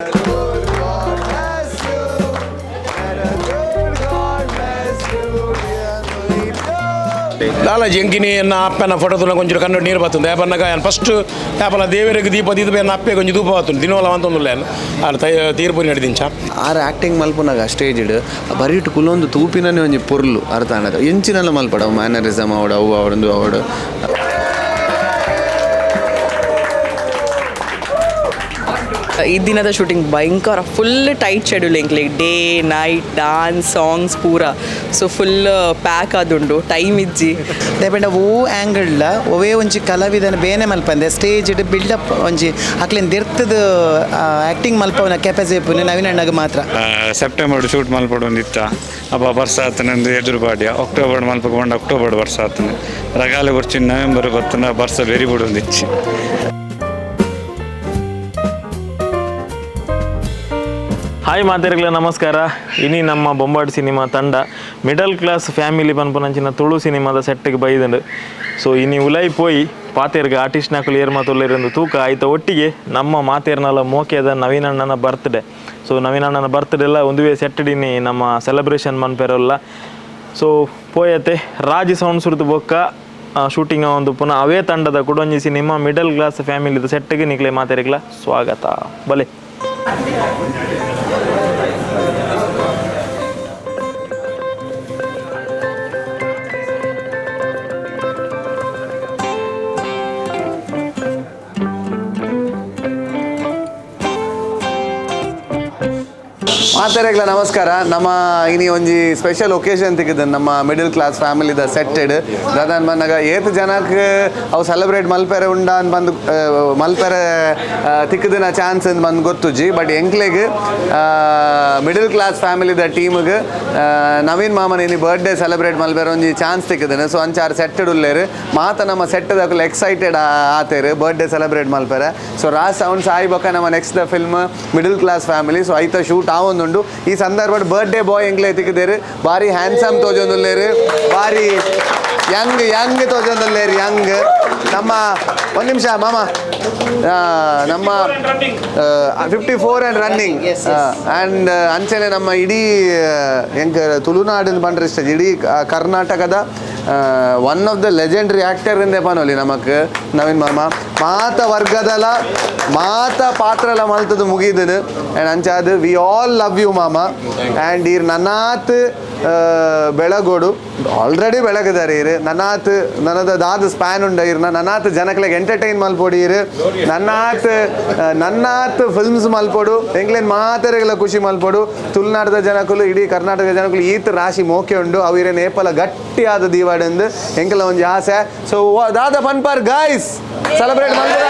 God bless you. And a good God bless you, dear Nito. Lalaji ಎಂಕಿನಿ ಎನ್ನ ಅಪ್ಪನ photo ತುಲ ಕೊಂಚ ಕಣ್ಣು ನೀರು ಬರ್ತದೆ ಯಾಪನ್ನಾಗ ಫಸ್ಟ್ ಯಾಪಲ ದೇವರಿಗೆ ದೀಪ ದೀಪ ಎನ್ನ ಅಪ್ಪೆ ಕೊಂಚ ಧೂಪ ಬರ್ತುಂಡು ದಿನವಲ ಅಂತೊಂದುಲ್ಲ ಆರು ತೈ ತೀರ್ಪು ನಡಿದಿಂಚ. ಆರ್ ಆ್ಯಕ್ಟಿಂಗ್ ಮಲ್ಪುನಾಗ ಸ್ಟೇಜ್ಡ್ ಬರೀಟ್ ಕುಲೊಂದು ತೂಪಿನನೇ ಒಂಜಿ ಪೊರ್ಲು ಅರ್ಥ ಆನಗ ಎಂಚಿನಲ್ಲ ಮಲ್ಪಡ ಅವು ಮ್ಯಾನರಿಸಮ್ ಅವಡು ಅವು ಅವಡೊಂದು ಅವಡು. ಈ ದಿನದ ಶೂಟಿಂಗ್ ಭಯಂಕರ ಫುಲ್ ಟೈಟ್ ಶೆಡ್ಯೂಲ್ ಎಂಕ್ಲೆ, ಡೇ ನೈಟ್ ಡಾನ್ಸ್ ಸಾಂಗ್ಸ್ ಪೂರ. ಸೊ ಫುಲ್ ಪ್ಯಾಕ್ ಆದುಂಡು, ಟೈಮ್ ಇಜ್ಜಿ. ದಾಯೆಪಂಡ ಓ ಆ್ಯಂಗಲ್ಡ ಒವೇ ಒಂಜಿ ಕಲಾವಿದನ ಬೇನೆ ಮಲ್ಪಂದೆ ಸ್ಟೇಜ್ ಬಿಲ್ಡಪ್ ಒಂಜಿ ಅಕ್ಲೆನ್ ದೆರ್ತದ ಆ್ಯಕ್ಟಿಂಗ್ ಮಲ್ಪವನ ಕೆಪಾಸಿಟಿ ನವೀನ್ ಅಣ್ಣಗ್ ಮಾತ್ರ. ಸೆಪ್ಟೆಂಬರ್ ಶೂಟ್ ಮಲ್ಪಡೊಂದಿತ್ತ ಅಪ್ಪ ಬರ್ಸ ಆತನಂದು ಎದುರು ಪಾಡ್ಯ. ಅಕ್ಟೋಬರ್ ಮಲ್ಪಕೊಂಡು ಅಕ್ಟೋಬರ್ ಬರ್ಸ ಆತನ ರಗಾಲೆ ಬರ್ಚಿ ನವೆಂಬರ್ ಬತ್ತನ ಬರ್ಸ ಬೆರಿ ಬಿಡೊಂದಿಚ್ಚಿ. ಹಾಯ್ ಮಾತೆರ್ಗಲ ನಮಸ್ಕಾರ. ಇನಿ ನಮ್ಮ ಬೊಂಬಾಟ್ ಸಿನಿಮಾ ತಂಡ ಮಿಡಲ್ ಕ್ಲಾಸ್ ಫ್ಯಾಮಿಲಿ ಪನ್ಪುನಂಚಿನ ತುಳು ಸಿನಿಮಾದ ಸೆಟ್ಟಿಗೆ ಬೈದಂಡು. ಸೊ ಇನಿ ಉಲೈ ಪೋಯಿ ಪಾತೆರ್ಗ ಆರ್ಟಿಸ್ಟ್ ನಾಕುಲು ಏರ್ ಮಾತುಲ್ಲೇರೆಂದು ತೂಕ ಆಯ್ತ. ಒಟ್ಟಿಗೆ ನಮ್ಮ ಮಾತೇರ್ನಲ ಮೋಕೆದ ನವೀನಣ್ಣನ ಬರ್ತ್ಡೇ. ಸೊ ನವೀನಣ್ಣನ ಬರ್ತ್ಡೇ ಎಲ್ಲ ಒಂದುವೇ ಸೆಟ್ಟಡಿನಿ ನಮ್ಮ ಸೆಲೆಬ್ರೇಷನ್ ಮನ್ಪೆರಲ್ಲ. ಸೊ ಪೋಯತೆ ರಾಜ್ ಸೌಂಡ್ ಸುರ್ದು ಬೊಕ್ಕ ಶೂಟಿಂಗ್ ಒಂದು ಪುನಃ ಅವೇ ತಂಡದ ಕುಡೊಂಜಿ ಸಿನಿಮಾ ಮಿಡಲ್ ಕ್ಲಾಸ್ ಫ್ಯಾಮಿಲಿದ ಸೆಟ್ಟಿಗೆ ನಿಕ್ಲೆ ಮಾತೆರ್ಗಲ ಸ್ವಾಗತ ಬಲೆ. ಮಾತೆರೆಗ್ಲ ನಮಸ್ಕಾರ. ನಮ್ಮ ಇನಿ ಒಂಜಿ ಸ್ಪೆಷಲ್ ಒಕೇಶನ್ ತಿಕ್ಕಿದ ನಮ್ಮ ಮಿಡಲ್ ಕ್ಲಾಸ್ ಫ್ಯಾಮಿಲಿದ ಸೆಟ್ಟೆಡ್ ದಾದಾನ್ ಬಂದಾಗ ಏತ್ ಜನಕ್ಕೆ ಅವು ಸೆಲೆಬ್ರೇಟ್ ಮಲ್ಪೆರೆ ಉಂಡ ಅಂತ ಬಂದು ಮಲ್ಪೆರೆ ತಿಕ್ಕದಿನ ಚಾನ್ಸ್ ಅಂತ ಬಂದು ಗೊತ್ತುಜಿ. ಬಟ್ ಎಂಕ್ಲೆಗ್ ಮಿಡಲ್ ಕ್ಲಾಸ್ ಫ್ಯಾಮಿಲಿದ ಟೀಮ್ಗೆ ನವೀನ್ ಮಾಮನ ಇನಿ ಬರ್ಡೇ ಸೆಲೆಬ್ರೇಟ್ ಮಲ್ಪೆರೆ ಒಂಜಿ ಚಾನ್ಸ್ ತಿಕ್ಕದನ. ಸೊ ಅಂಚಾರು ಸೆಟ್ಟೆಡ್ ಉಲ್ಲೇರು ಮಾತ ನಮ್ಮ ಸೆಟ್ಟದಕ್ಲು ಎಕ್ಸೈಟೆಡ್ ಆತೇರು ಬರ್ಡೇ ಸೆಲೆಬ್ರೇಟ್ ಮಲ್ಪೆರೆ. ಸೊ ರಾಜ್ ಸೌಂಡ್ ಸಾಯಿ ಬೊಕ್ಕ ನಮ್ಮ next the film middle class family. So ಐತ ಶೂಟ್ ಆವೊಂದುಂಡು. ಈ ಸಂದರ್ಭಡ್ ಬರ್ಡೇ ಬಾಯ್ ಎಂಕ್ಲೆ ತಿಕ್ಕಿದೇರು. ಬಾರಿ ಹ್ಯಾಂಡ್ಸಮ್ ತೋಜೊಂದುಲ್ಲೇರು, ಬಾರಿ ಯಂಗ್ ಯಂಗ್ ತೋಜೊಂದುಲ್ಲೇರು ಯಂಗ್. ನಮ್ಮ ಒಂದು ನಿಮಿಷ ಮಾಮ, ನಮ್ಮ 54 ಆ್ಯಂಡ್ ರನ್ನಿಂಗ್ ಆ್ಯಂಡ್ ಅಂಚನೆ ನಮ್ಮ ಇಡೀ ಎಂಕ್ ತುಳುನಾಡಿನ ಪಂಡ್ರೆ ಇಷ್ಟ ಇಡೀ ಕರ್ನಾಟಕದ one of the legendary actor ಇಂದೆ ಪನೋಲಿ ನಮಕ್ ನವೀನ್ ಮಾಮ. ಮಾತ ವರ್ಗದಲ ಮಾತ ಪಾತ್ರಲ ಮಲ್ತದು ಮುಗಿದನು. ಆ್ಯಂಡ್ ಅಂಚಾದ್ we all love you ಮಾಮ. ಆ್ಯಂಡ್ ಈರ್ ನನಾತ್ ಬೆಳಗೋಡು, ಆಲ್ರೆಡಿ ಬೆಳಗದಾರೆ ಇರು ನನಾತ್ ನನದ ದಾದ ಸ್ಪ್ಯಾನ್ ಉಂಡ ಇರ್ನ ನನಾತ್ ಜನಕ್ಲೆಗ್ ಎಂಟರ್ಟೈನ್ ಮಲ್ಪೊಡು ಇರು ನನ್ನಾತ್ ನನ್ನಾತ್ ಫಿಲ್ಮ್ಸ್ ಮಲ್ಪೊಡು, ಎಂಕ್ಲೆನ್ ಮಾತೆರೆಗಳ ಖುಷಿ ಮಲ್ಪೊಡು. ತುಳುನಾಡದ ಜನಕುಲು ಇಡೀ ಕರ್ನಾಟಕದ ಜನಕುಲು ಈತ್ ರಾಶಿ ಮೋಕೆ ಉಂಡು ಅವು ಇರೇನ್ ಏಪಲ ಗಟ್ಟಿಯಾದ ದೀವಾಡೆಂದು ಎಂಕಲ ಒಂಜಿ ಆಸೆ. ಸೊ ದಾದ ಪನ್ಪಾರ್ ಗಾಯ್ಸ್ ಸೆಲೆಬ್ರೇಟ್ ಮಲ್ಪುನ.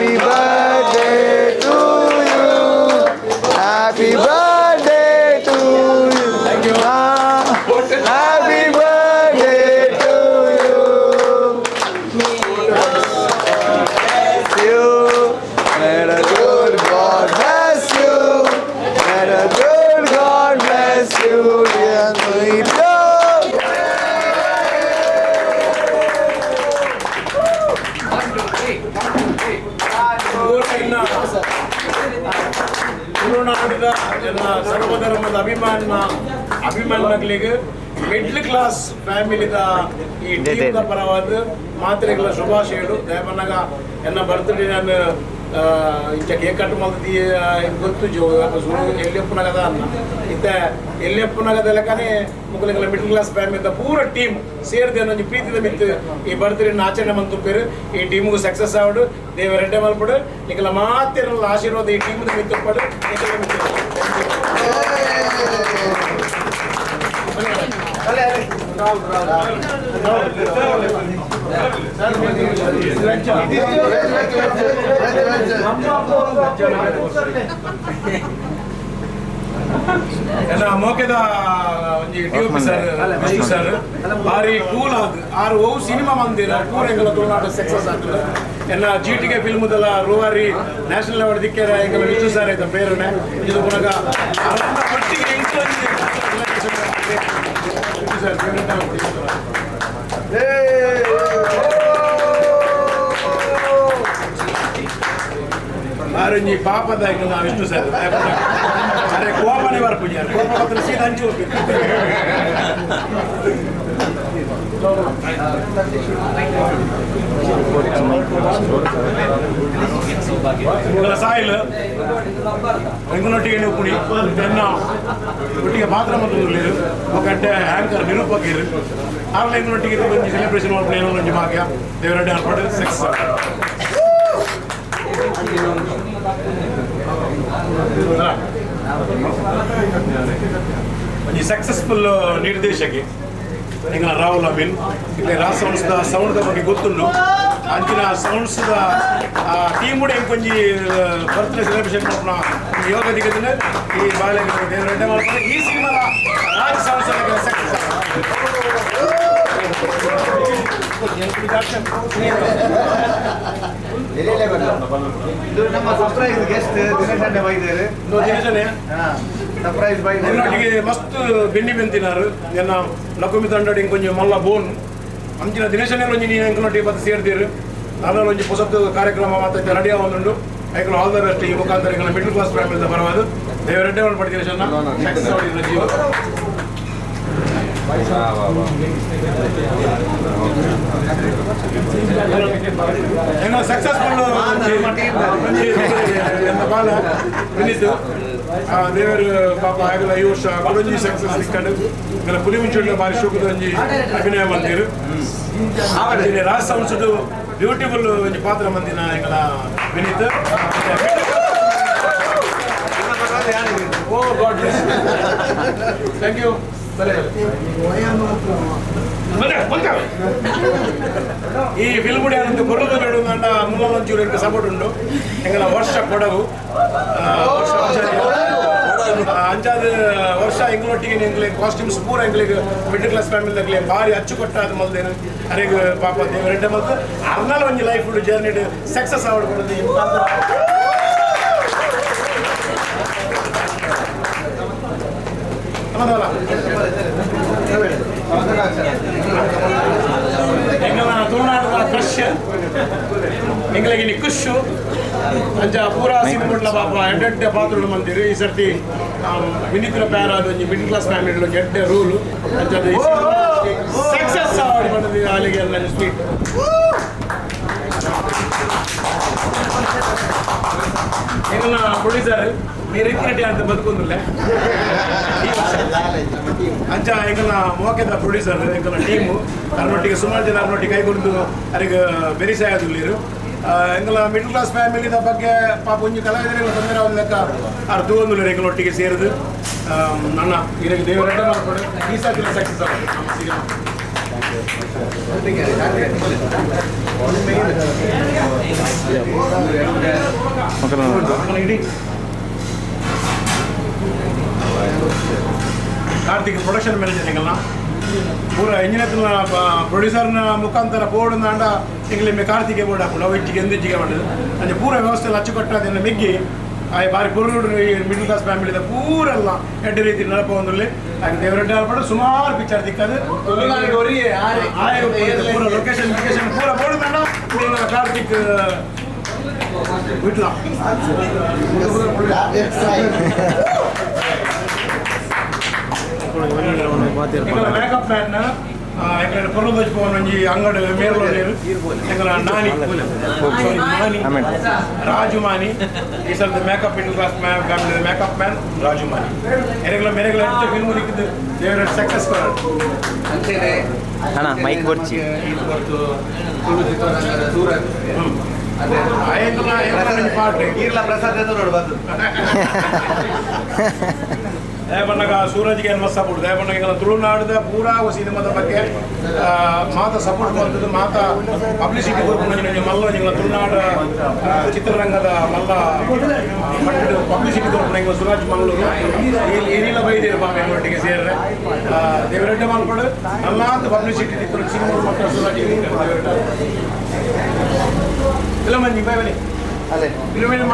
Happy birthday to you. Happy birthday to you. Happy birthday to you. Bless you. May the good God bless you. May the good God bless you, dear Nito. ತುಳುನಾಡಿನ ಜನ ಸರ್ವಧರ್ಮದ ಅಭಿಮಾನಿಗಳಿಗೆ ಮಿಡ್ಲ್ ಕ್ಲಾಸ್ ಫ್ಯಾಮಿಲಿದ ಈ ಟೀಮ್ದ ಪರವಾದ ಮಾತ್ರೆಗಳ ಶುಭಾಶಯಗಳು. ದಯಮನ್ನಾಗ ಎನ್ನ birthday ನಾನು ಇಂಚ cake ಕಟ್ ಮಲ್ತಿ ಗೊತ್ತು ಜೋ ಸುರು ಎಲ್ಲಿಯಪ್ಪನಾಗದ ಅನ್ನ ಇತ್ತ ಎಲ್ಲಿಯಪ್ಪನಾಗದ ಲೆಕ್ಕನೆ ಮುಕ್ಕಲಿಗಳ ಮಿಡ್ಲ್ ಕ್ಲಾಸ್ ಫ್ಯಾಮಿಲಿದ ಪೂರ ಟೀಮ್ ಸೇರಿದೆ ಒಂಜಿ ಪ್ರೀತಿದ ಮಿತ್ತು ಈ ಬರ್ತ್ಡೇ ಆಚರಣೆ ಮಂತುಪ್ಪೇರು. ಈ ಟೀಮ್ಗೂ ಸಕ್ಸಸ್ ಆವಡು, ದೇವರ ಎಡ್ಡೆ ಮಲ್ಪಡು, ನಿಕಲ ಮಾತಿರಲ್ಲ ಆಶೀರ್ವಾದ ಈ ಟೀಮ್ದ ಮಿತ್ತುಪ್ಪಡು ನಿಕಲ ಮಿತ್ತು. ಎಲ್ಲ ಮೋಕೆದ ಒಂಜಿ ಡಿಒಪಿ ಸರ್ ವಿಷ್ಣು ಸರ್ ಬಾರಿ ಕೂಲ್ ಆದ್ ಆರು ಓ ಸಿನಿಮಾ ಮಂದಿರ ಪೂರ ಎಂಗಲ ತುಳುನಾಡು ಸಕ್ಸಸ್ ಆಗ್ತದೆ. ಎಲ್ಲ ಜಿ ಟಿಗೆ ಫಿಲ್ಮ್ದೆಲ್ಲ ರೂವಾರಿ ನ್ಯಾಷನಲ್ ಅವಾರ್ಡ್ ದಿಕ್ಕೇರ ಎಂಗಲ ವಿಷ್ಣು ಸರ್ ಆಯ್ತ ಪ್ರೇರಣೆ ಇದು. ಪುನಗ ಅವರ ಒಟ್ಟಿಗೆ ಎಂಟು ಒಂಜಿ ವಿಷ್ಣು ಸರ್ ಫೇವರೇಟ್ ಆಗ್ಬಿಟ್ಟಿದ್ದಾರೆ. ಆರೊಂಜಿ ಪಾಪದ ವಿಷ್ಣು ಸರ್ ಅರೆ ಕೋಪನೆ ಬರ್ಪುಜಿ ಕೋಪ ಮಾತ್ರ ಸೀದಾ ಹಂಚಿ ಹೋಗ್ಬೇಕು. ಸಾಯಿಲ್ ಎಂಕುನೊಟ್ಟಿಗೆ ಉಪ್ಪುಣಿ ಎನ್ನ ಒಟ್ಟಿಗೆ ಪಾತ್ರ ಮತ್ತು ఒకటే యాంకర్ ನಿರೂಪಕಿರು ಆರ್ಲ ಎಂಕುನೊಟ್ಟಿಗೆ ಒಂಜಿ ಸೆಲೆಬ್ರೇಷನ್ ಮಲ್ಪುನ ಏನೋ ಒಂಜಿ ಭಾಗ್ಯ ದೇವರೆಡ್ಡಿ ಅನ್ಪಡು ಸಕ್ಸಸ್. ಒಂಜಿ ಸಕ್ಸಸ್ಫುಲ್ ನಿರ್ದೇಶಕಿ ಎಂಕನ ರಾಹುಲ್ ಅಮೀನ್ ಇಲ್ಲಿ ರಾಜ್ ಸೌಂಡ್ಸ್ದ ಸೌಂಡ್ದ ಬಗ್ಗೆ ಗೊತ್ತುಂಡು ಅಂಚಿನ ಸೌಂಡ್ಸ್ದ ಟೀಮ್ ಕೂಡ ಇಂಕೊಂಜಿ ಬರ್ತ್ಡೇ ಸೆಲೆಬ್ರೇಷನ್ ಮಲ್ಪುನ ಯೋಗ ದಿಗದಿನ ಈ ಬಾಲೆಗೆ ದೇವರೆಡ್ಡೆ ಮಲ್ಪುನ ಈ ಸಿನಿಮಾದ ರಾಜ್ ಸೌಂಡ್ಸ್ ಸಕ್ಸಸ್. ಇದು ನಮ್ಮ ಸರ್ಪ್ರೈಸ್ ಗೆಸ್ಟ್ ದಿನೇಶ್ ಅಣ್ಣೆ ಬೈದೇರು. ದಿನೇಶನೇ ಸರ್ಪ್ರೈಸ್ ಬೈದೇರು. ನಿನ್ನೊಟ್ಟಿಗೆ ಮಸ್ತ್ ಬೆನ್ನಿ ಬೆಂತಿನಾರು ಎನ್ನ ಲಕುಮಿ ತಂಡಡಿ ಇಂಕೊಂಜಿ ಮಲ್ಲ ಬೋನ್ ಅಂಚಿನ ದಿನೇಶನೇ ಒಂಜಿ ನೀನು ಎಂಕನೊಟ್ಟಿಗೆ ಬತ್ತು ಸೇರ್ದಿರು ನಾನು ಒಂಜಿ ಪೊಸತ್ತು ಕಾರ್ಯಕ್ರಮ ಮಾತಾಡ್ತಾ ರೆಡಿ ಆವೊಂದುಂಡು ಐಕಲ್ ಆಲ್ the best. ಈ ಮುಖಾಂತರ ಎಂಕಲ್ನ ಮಿಡ್ಲ್ ಕ್ಲಾಸ್ ಫ್ಯಾಮಿಲಿದ ಪರವಾದ ದೇವರೆಡ್ಡೆ ಒಂದು ಪಡಿ ದಿನೇಶನ್ನ ಸಕ್ಸಸ್ ಆವಡ್ ಜೀವ. ಎಂಕಲ್ನ ಸಕ್ಸಸ್ಫುಲ್ ಬಾಲ ವಿನೀತ್ ದೇವರು ಪಾಪ ಆಗಲ ಈ ವರ್ಷ ಕುಡೊಂಜಿ ಸಕ್ಸಸ್ ಸಿಕ್ಕಂಡು ಇಂಕಲ್ನ ಪುಲಿ ಮುಂಚೂಣಿಲ ಬಾರಿ ಶೋಕದ ಒಂಜಿ ಅಭಿನಯ ಮಲ್ತೇರು. ರಾಜ್ ಸೌಂಡ್ಸ್ ಬ್ಯೂಟಿಫುಲ್ ಒಂಜಿ ಪಾತ್ರ ಮಂದಿನ ಎಂಕಲ್ನ Vineeth. Oh God bless. Thank you. ಈ ಫಿಲ್ಮ್ ಅಂತ ಕೊರದು ಬೇಡ ಮೂಲ ಒಂಚೂರು ಎಂಕ ಸಪೋರ್ಟ್ ಉಂಟು ಎಂಕಲ್ನ ವರ್ಷ ಕೊಡಗು ಅಂಚಾದ ವರ್ಷ ಎಂಗ್ಲೊಟ್ಟಿಗೆ ಎಂಕ್ಲೆ ಕಾಸ್ಟ್ಯೂಮ್ಸ್ ಪೂರ ಎಂಕ್ಲೆಗ್ ಮಿಡ್ಲ್ ಕ್ಲಾಸ್ ಫ್ಯಾಮಿಲಿ ದಕ್ಲೆ ಭಾರಿ ಅಚ್ಚುಕಟ್ಟಾದ ಮಲ್ದೇನು ಅರೆಗ್ ಪಾಪ ದೇವರೆಡ್ಡೆ ಮಲ್ತು ಅರ್ನಲ್ ಒಂಜಿ ಲೈಫ್ ಜರ್ನಿ ಸಕ್ಸಸ್ ಆವಡ್ ಕೊಡೋದು ಈ ಮುಖಾಂತರ. ಎಂಗಲ ತುಳುನಾಡದ ಕ್ರಶ್ ಎಂಗ್ಲೆಗ್ ಇನಿ ಖುಷು ಅಂಚ ಪೂರಾ ಸಿನಿಮಾ ಪಾಪ ಎಡ್ಡೆಡ್ಡೆ ಪಾತ್ರಗಳು ಮಂದಿರು ಈ ಸರ್ತಿ ವಿನೀತರ ಪ್ಯಾರ ಅದು ಒಂಜಿ ಮಿಡ್ಲ್ ಕ್ಲಾಸ್ ಫ್ಯಾಮಿಲಿ ಒಂಜಿ ಎಡ್ಡೆ ರೂಲು ಅಂಚ ಸಕ್ಸಸ್ ಆವಡ್ ಪಂಡುದು ಅಲ್ಲಿಗೆ ಎಲ್ಲ ಸ್ವೀಟ್. ಎಂಗಲ್ನ ಪ್ರೊಡ್ಯೂಸರ್ ನೀರು ಇತ್ತಿನಟ್ಟಿ ಅಂತ ಬದುಕೊಂದಿಲ್ಲ ಅಂಚ ಎಂಕಲ್ನ ಮೋಕೆದ ಪ್ರೊಡ್ಯೂಸರ್ ಎಂಕಲ್ನ ಟೀಮು ಅರ್ನೊಟ್ಟಿಗೆ ಸುಮಾರು ಜನ ಅರ್ನೊಟ್ಟಿಗೆ ಕೈ ಕೊಡ್ದು ಅರಿಗೆ ಬೆರಿಸಾಯದುಲ್ಲಿರು ಎಂಕಲ್ನ ಮಿಡ್ಲ್ ಕ್ಲಾಸ್ ಫ್ಯಾಮಿಲಿದ ಬಗ್ಗೆ ಪಾಪ ಒಂಜಿ ಕಲಾವಿದರಿಗೆ ತೊಂದರೆ ಆದ ಲೆಕ್ಕ ಆರ್ ತೂವೊಂದುಲ್ಲೆರ್ ಎಂಕಲ್ನೊಟ್ಟಿಗೆ ಸೇರಿದು ನನ್ನ ಇರಗೆ ದೇವರೆಡ್ಡ ಮಾಡ್ಕೊಂಡು ಈ ಸರ್ತಿ ಸಕ್ಸಸ್ ಆಗೋದು ನಮ್ಮ ಸಿನಿಮಾ. ಇಡೀ ಕಾರ್ತಿಕ್ ಪ್ರೊಡಕ್ಷನ್ ಮ್ಯಾನೇಜರ್ ಎಂಕಲ್ನ ಪೂರ ಇಂಜಿನಿಯರ್ ಪ್ರೊಡ್ಯೂಸರ್ನ ಮುಖಾಂತರ ಬೋರ್ಡ್ ಅಂಡ ಎಂಕ್ಲೆ ಕಾರ್ತಿಕೆ ಬೋರ್ಡ್ ಹಾಕೊಂಡು ಅವು ಇಚ್ಚಿಗೆ ಎಂದಿಚ್ಚಿಗೆ ಮಾಡೋದು ಅಂಚೆ ಪೂರ ವ್ಯವಸ್ಥೆ ಅಚ್ಚುಕಟ್ಟಾದ ಮಿಗ್ಗಿ ಆಯ್ ಬಾರಿ ಪೂರ ಮಿಡ್ಲ್ ಕ್ಲಾಸ್ ಫ್ಯಾಮಿಲಿದ ಪೂರೆಲ್ಲ ಎಡ್ಡೆ ರೀತಿ ನಡಪ ಒಂದುಲ್ಲಿ ಹಾಗೆ ದೇವರೆಡ್ಡೆ ಆಲ್ಪಡು ಸುಮಾರು ಪಿಕ್ಚರ್ ತಿಕ್ಕದು ಪೂರ ಲೊಕೇಶನ್ ಲೊಕೇಶನ್ ಪೂರ ಬೋರ್ಡ್ ತಂಡ ಕಾರ್ತಿಕ್ ವಿಟ್ಲ. ಮೇಕಪ್ ಮ್ಯಾನ್ ಎಂಕಲ್ನ ಪೊರ್ಲುದೋಜ್ ಪೋವನ್ ಒಂಜಿ ಅಂಗಡಿ ಮೇರ್ಲೋ ನೀರು ಎಂಕಲ್ನ ನಾನಿ ಮಾನಿ ರಾಜು ಮಾನಿ ಈ ಸಲದ makeup middle class family makeup man Raju Mani ಎರೆಗ್ಲ ಮೆರೆಗ್ಲ ಎಂಚ ಫಿಲ್ಮ್ ದಿಕ್ಕಿದ್ದು ದೇವರ ಸಕ್ಸಸ್ ಕೊರಡು. ಅಣ್ಣ ಮೈಕ್ ಬರ್ಚಿ ತುಳು ಚಿತ್ರರಂಗದ ಸೂರಜ್ ಪ್ರಸಾದ್ ನೋಡು ಬಂದು ದಯಪಣ್ಣಗ ಸೂರಜ್ಗೆ ಏನು ಮಸ್ತ್ ಸಪೋರ್ಟ್ ದಯಪಣ್ಣಗ ತುಳುನಾಡದ ಪೂರಾ ಸಿನಿಮಾದ ಬಗ್ಗೆ ಮಾತ ಸಪೋರ್ಟ್ ಬಂದದ್ದು ಮಾತ ಪಬ್ಲಿಸಿಟಿ ಕೊರ್ಪುನ ಮಲ್ಲ ನಿಂಗಳ ತುಳುನಾಡ ಚಿತ್ರರಂಗದ ಮಲ್ಲ ಮಟ್ಟದ ಪಬ್ಲಿಸಿಟಿ ಕೊರ್ಪುನ ಸೂರಜ್ ಮಂಗಳೂರು ಏನಿಲ್ಲ ಬೈದಿರು ಪಾಪ ಒಟ್ಟಿಗೆ ಸೇರ್ರೆ ದೇವರೆಡ್ಡೆ ಮಲ್ಪಡು ನಲ್ಲಾಂತ ಪಬ್ಲಿಸಿಟಿ ಸಿನಿಮಾ ಮಕ್ಕಳು ಸೂರಜ್ ಇಲ್ಲ ಮಂಜಿ ಬಾಯ್ ಬನ್ನಿ ಅದೇ ಇಲ್ಲವೇನಮ್ಮ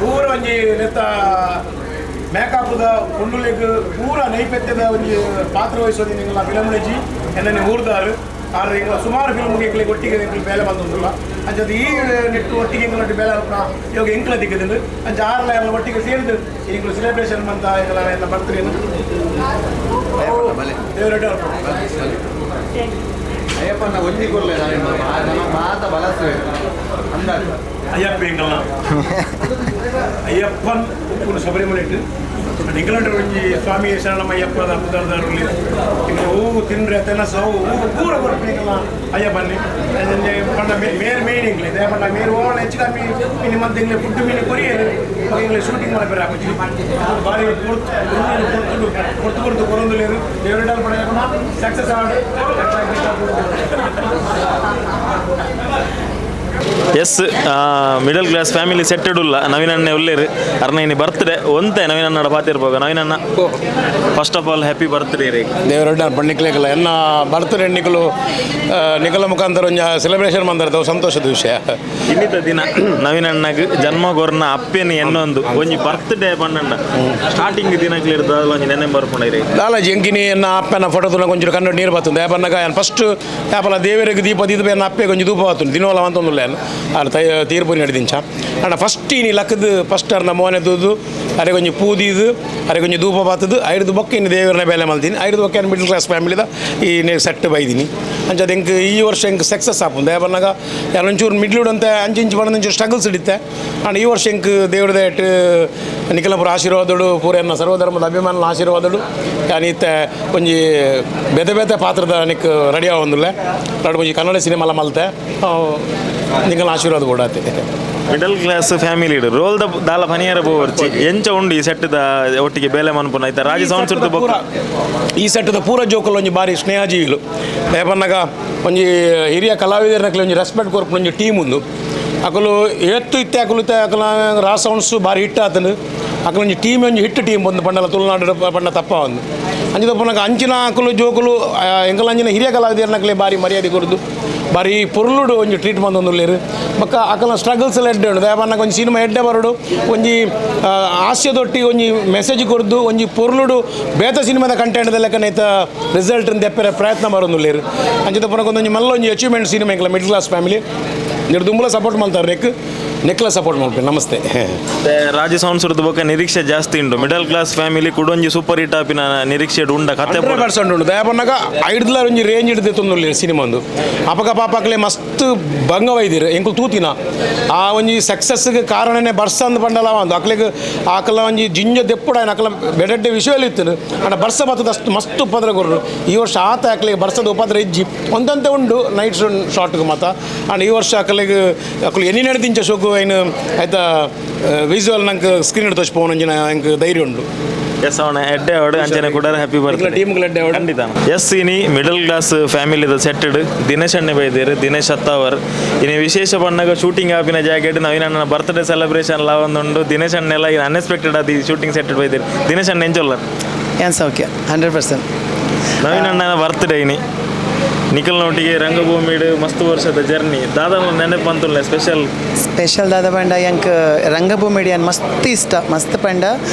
ಪೂರ ಒಂಜಿ ನೆತ್ತ ಮೇಕಪ್ದ ಪುಂಡುಲೆಗ್ ಪೂರ ನೈಪಥ್ಯದ ಒಂಜಿ ಪಾತ್ರ ವಹಿಸೋದು ನಿಂಗಳ ವಿಲಂಬಣಜಿ ಎನ್ನನೆ ಊರ್ದಾರು ಆರು ಎಂಗ್ಲ ಸುಮಾರು ಫಿಲ್ಮ್ ಎಂಕ್ಲೆ ಒಟ್ಟಿಗೆ ಎಂಕ್ಲು ಬೇಲೆ ಬಂದೊಂದುಲ್ಲ ಅಂಚದ ಈ ನೆಟ್ಟು ಒಟ್ಟಿಗೆ ಎಂಗ್ಲ ಬೇಲೆ ಅಲ್ಪ ಇವಾಗ ಎಂಕ್ಲ ದಿಕ್ಕದಿಂದ ಅಂಚ ಆರ್ಲ ಎಲ್ಲ ಒಟ್ಟಿಗೆ ಸೇರಿದು ಎಂಕ್ಲು ಸೆಲೆಬ್ರೇಷನ್ ಅಂತ ಎಂಗ್ಲ ಎಲ್ಲ ಬರ್ತೀರಿ. ದೇವರೆಡ್ಡಿ ಅಯ್ಯಪ್ಪನ ಒಂಜಿ ಕೊರ್ಲೆ ಮಾತ ಬಲಸುವೆ ಅಂದಾಜು. ಅಯ್ಯಪ್ಪ ಎಂಗಲ್ನ ಅಯ್ಯಪ್ಪನ್ ಉಪ್ಪುನು ಶಬರಿಮಲೆ ಇಂಗ್ಲೆಂಡ್ ಒಂಜಿ ಸ್ವಾಮಿ ಶರಣಮ್ಮ ಅಯ್ಯಪ್ಪ ಪುದರ್ದಾರುಲಿ ಇನ್ನು ಹೂವು ತಿಂದ್ರೆ ತೆನಸ ಹೂವು ಪೂರ ಕೊರ್ಪಿನ ಅಯ್ಯಪ್ಪನ್ನಿ ಪಂಡ ಮೇರ್ ಮೇನ್ ಇಂಗ್ಲಿ they ಪಂಡ ಮೇರ್ ಓಣ ಹೆಚ್ಚು ಕಮ್ಮಿ ಮಿನಿ ಮಂತ್ ಇಂಗ್ಲೆ ಫುಡ್ ಮೀನು ಕೊರಿಯರ್ ಇಂಗ್ಲೆ ಶೂಟಿಂಗ್ ಮಲ್ಪೆರೆ ಆಪುಜಿ ಬಾರಿ ಕೊರ್ತು ಕೊರ್ತು ಕೊರ್ತು ಕೊರೊಂದುಲ್ಲೆರ್ ದೇವರೆಡಲ್ ಪಡ ಸಕ್ಸಸ್ ಆವಡ್. S middle class family ಸೆಟ್ಟೆಡ್ ಉಲ್ಲ ನವೀನ್ ಅಣ್ಣೆ ಉಲ್ಲೇರು ಅರ್ನ ಇನಿ ಬರ್ತ್ಡೇ ಒಂತೆ ನವೀನ್ ಅಣ್ಣಡ ಪಾತಿರ್ಬೋಗ. ನವೀನ್ ಅಣ್ಣ, first of all happy birthday ರೀ. ದೇವರೊಡ್ಡ ಪಂಡಿಕ್ಲೇಕಲ್ಲ ಎನ್ನ ಬರ್ತ್ಡೇ ನಿಕಲು ನಿಕಲ ಮುಖಾಂತರ ಒಂಜ ಸೆಲೆಬ್ರೇಷನ್ ಬಂದಿರ್ತವೆ, ಸಂತೋಷದ ವಿಷಯ. ಇನ್ನಿತ ದಿನ ನವೀನ್ ಅಣ್ಣಗ್ ಜನ್ಮ ಗೊರ್ನ ಅಪ್ಪೆನ ಎನ್ನೊಂದು ಒಂಜಿ ಬರ್ತ್ಡೇ ಪಂಡಂಡ ಸ್ಟಾರ್ಟಿಂಗ್ ದಿನಕ್ಲಿರ್ದ ಒಂಜಿ ನೆನೆ ಬರ್ಪುಂಡ ರೀ. ದಾಲಾಜಿ ಎಂಕಿನಿ ಎನ್ನ ಅಪ್ಪನ ಫೋಟೋ ತುನ ಕೊಂಚ ಕಣ್ಣು ನೀರು ಬರ್ತದೆ ಬನ್ನಗ ಫಸ್ಟ್ ಯಾಪಲ ದೇವರಿಗೆ ದೀಪ ದೀಪ ಎನ್ನ ಅಪ್ಪೆ ಕೊಂಚ ಧೂಪ ಬರ್ತುಂಡು ದಿನೋಲ ಅಂತಂದುಲ್ಲ ಆರ್ ತೈ ತೀರ್ಪು ನಡಿದಿಂಚ ಅಣ್ಣ ಫಸ್ಟ್ ಇನಿ ಲಕ್ಕದು ಫಸ್ಟ್ ಅರ್ನ ಮೋನೆ ದೂದು ಅರೆ ಕೊಂಚ ಪೂ ದೀದು ಅರೆ ಕೊಂಚ ಧೂಪ ಬಾತದು ಐದು ಬೊಕ್ಕ ಇನ್ನು ದೇವರನ್ನ ಬೇಲೆ ಮಲ್ತೀನಿ ಐದು ಬೊಕ್ಕ ಮಿಡ್ಲ್ ಕ್ಲಾಸ್ ಫ್ಯಾಮಿಲಿದ ಈ ಸೆಟ್ ಬೈದಿನಿ ಅಂಚ ಎಂಕ್ ಈ ವರ್ಷ ಎಂಕ್ ಸಕ್ಸಸ್ ಆಪುಂಡು ದಯ ಬನ್ನಗ ಒಂಚೂರು ಮಿಡ್ಲುಡ್ ಅಂತ ಅಂಚು ಇಂಚು ಬಣ್ಣ ಒಂಚೂರು ಸ್ಟ್ರಗಲ್ಸ್ ಹಿಡಿತೆ ಅಂಡ್ ಈ ವರ್ಷ ಎಂಕ್ ದೇವ್ರದೇ ನಿಖಲಪುರ ಆಶೀರ್ವಾದಡು ಪೂರ ಎನ್ನ ಸರ್ವಧರ್ಮದ ಅಭಿಮಾನ ಆಶೀರ್ವಾದಡು ಯಾನೀತ ಒಂಜಿ ಬೇತೆ ಬೇತೆ ಪಾತ್ರದ ನಿಕ್ ರೆಡಿ ಆವೊಂದುಲ್ಲೆ ರಡ್ ಒಂಜಿ ಕನ್ನಡ ಸಿನಿಮಾಲ ಮಲ್ತೆ ನಿಖಲ ಆಶೀರ್ವಾದ ಕೂಡ ಆತೆ. Middle class family roll the ದಾಲ ಪನಿಯರ ಬೋವರ್ಚಿ ಎಂಚ ಉಂಡು ಈ ಸೆಟ್ the ಒಟ್ಟಿಗೆ ಬೇಲೆ ಮನ್ಪುನ ಐತ ರಾಜ ಸೌಂಡ್ಸ್ ಬೊಕ್ಕ ಈ ಸೆಟ್ಟದ ಪೂರ ಜೋಕುಲು ಒಂಜಿ ಬಾರಿ ಸ್ನೇಹಜೀವಿಲು ದಯಪನ್ನಗ ಒಂಜಿ ಹಿರಿಯ ಕಲಾವಿದರನಕ್ಲೆ ಒಂಜಿ ರೆಸ್ಪೆಕ್ಟ್ ಕೊರ್ಪುನ ಒಂಜಿ ಟೀಮ್ ಉಂದು ಅಕುಲು ಏತ್ತು ಇತ್ತೆ ಅಕುಲು ಇತ್ತೆ ಅಕುಲ ರಾ ಸೌಂಡ್ಸ್ ಬಾರಿ ಹಿಟ್ ಆತನು ಅಕುಲು ಒಂಜಿ ಟೀಮ್ ಒಂಜಿ ಹಿಟ್ ಟೀಮ್ ಬಂದು ಪಂಡಲ ತುಳುನಾಡು ಪಂಡ ತಪ್ಪ ಒಂದು ಅಂಚಿದ ಪುನಗ ಅಂಚಿನ ಅಕುಲು ಜೋಕುಲು ಎಂಕಲ ಅಂಚಿನ ಹಿರಿಯ ಕಲಾವಿದರನಕ್ಲೆ ಬಾರಿ ಮರ್ಯಾದೆ ಕೊರ್ದು ಬಾರಿ ಪೊರ್ಲುಡು ಒಂಜಿ ಟ್ರೀಟ್ ಬಂದೊಂದುಲ್ಲೆರ್ ಬೊಕ್ಕ ಅಕಲ್ನ ಸ್ಟ್ರಗಲ್ಸ್ ಎಲ್ಲ ಎಡ್ಡೆ ಉಂಡು ದಯಪನ್ನಗ ಒಂಜಿ ಸಿನಿಮಾ ಎಡ್ಡೆ ಬರೋಡು ಒಂಜಿ ಹಾಸ್ಯದೊಟ್ಟಿಗೆ ಒಂಜಿ ಮೆಸೇಜ್ ಕೊರ್ದು ಒಂಜಿ ಪೊರ್ಲುಡು ಬೇತ ಸಿನಿಮಾದ ಕಂಟೆಂಟ್ ಲೆಕ್ಕನೈತ ರಿಸಲ್ಟ್ ದೆಪ್ಪರೆ ಪ್ರಯತ್ನ ಬರೋದುಲ್ಲೆರ್ ಅಂಚಿದ ಪುನಗ ಒಂದೊಂಜಿ ಮಲ್ಲ ಒಂಜಿ ಅಚೀವ್ಮೆಂಟ್ ಸಿನಿಮಾ ಎಂಕಲ middle class family ನೀರು ದುಂಬುಲ ಸಪೋರ್ಟ್ ಮಾಡ್ತಾರೆ ನೆಕ್ ನೆಕ್ಲ ಸಪೋರ್ಟ್ ಮಾಡ್ಬೇಕು. ನಮಸ್ತೆ. ರಾಜ ಸೌಂಡ್ಸ್ ಬೊಕ್ಕ ನಿರೀಕ್ಷೆ ಜಾಸ್ತಿ ಉಂಡು middle class family ಕುಡೊಂಜಿ super hit ಆಪಿನ ನಿರೀಕ್ಷೆ ಉಂಡ ಕತೆ 100% ಉಂಡು ದಯಪನ್ನಗ ಐಡ್ಲ ಒಂಜಿ ರೇಂಜ್ ಹಿಡಿದು ತೊಂದುಲ್ಲೆರ್ ಸಿನಿಮಾ ಒಂದು ಅಪಕ ಪಾಪಕ್ಲೆ ಮಸ್ತ್ ಭಂಗವೈದಿರು ಎಂಕುಲು ತೂತಿನ ಆ ಒಂಜಿ ಸಕ್ಸಸ್ಗೆ ಕಾರಣನೇ ಬರ್ಸ ಅಂದ್ ಪಂಡಲ ಒಂದು ಅಕ್ಲೆಗ್ ಆಕಲ ಒಂಜಿ ಜಿಂಜ ದೆಪ್ಪುಡ ಅಕಲ ಬೆಡಡ್ಡೆ ವಿಷಯ ಇತ್ತು ಅಂಡ ಬರ್ಸ ಬತ್ತದ ಅಷ್ಟು ಮಸ್ತ್ ಉಪದ್ರ ಕೊರ್ರು ಈ ವರ್ಷ ಆತ ಅಕ್ಲೆಗ್ ಬರ್ಸದ ಉಪದ್ರ ಇಜ್ಜಿ ಒಂದಂತೆ ಉಂಡು ನೈಟ್ ಶಾರ್ಟ್ಗೆ ಮಾತ ಅಂಡ್ ಈ ವರ್ಷ ಅಕಲೆಗ್ ಅಕಲು ಎನಿ ನಡೆದಿಂಚ ಶೋಕು ಐನು ಆಯ್ತಾ ವಿಜುವಲ್ ನಂಗೆ ಸ್ಕ್ರೀನ್ ತೋಚ್ ಒಂಜಿನ ಎಂಕ್ ಧೈರ್ಯ ಉಂಡು. ಎಸ್ ಅವನ ಎಡ್ಡೆ ಅವಡು ಅಂಚನೆ ಕೂಡ ಹ್ಯಾಪಿ ಬರ್ತ್ಡೇ ಟೀಮ್ಗಳ ಎಡ್ಡೆ ಅವಡು. ಖಂಡಿತ. ಎಸ್ ಇನಿ ಮಿಡಲ್ ಕ್ಲಾಸ್ ಫ್ಯಾಮಿಲಿದ ಸೆಟ್ಟೆಡ್ ದಿನೇಶ್ ಅಣ್ಣೆ ಬೈದೇರು ದಿನೇಶ್ ಅತ್ತಾವರ್ ಇನಿ ವಿಶೇಷ ಬಣ್ಣಗ ಶೂಟಿಂಗ್ ಆಪಿನ ಜಾಕೆಟ್ ನವೀನ್ ಅಣ್ಣನ ಬರ್ತ್ಡೇ ಸೆಲೆಬ್ರೇಷನ್ ಲ ಒಂದುಂಡು ದಿನೇಶ್ ಅಣ್ಣೆಲ್ಲ ಅನ್ಎಕ್ಸ್ಪೆಕ್ಟೆಡ್ ಅದು ಶೂಟಿಂಗ್ ಸೆಟ್ಟೆಡ್ ಬೈದೇರು ದಿನೇಶ್ ಅಣ್ಣ ಎಂಚೊಲ್ಲ ಏನ್ ಸೌಖ್ಯ 100%. ನವೀನ್ ಅಣ್ಣನ ಬರ್ತ್ಡೇ ಇನಿ ನಿಖಲ್ ನೊಟ್ಟಿಗೆ ರಂಗಭೂಮಿಡು ಮಸ್ತ್ ವರ್ಷದ ಜರ್ನಿ ದಾದನ ನೆನಪು ಅಂತುಲ್ಲ ಸ್ಪೆಷಲ್ ಸ್ಪೆಷಲ್ ದಾದ ಪಂಡ ಎಂಕ್ ರಂಗಭೂಮಿ ಅನ್ ಮಸ್ತ್ ಇಷ್ಟ ಮಸ್ತ್ ಪಂಡ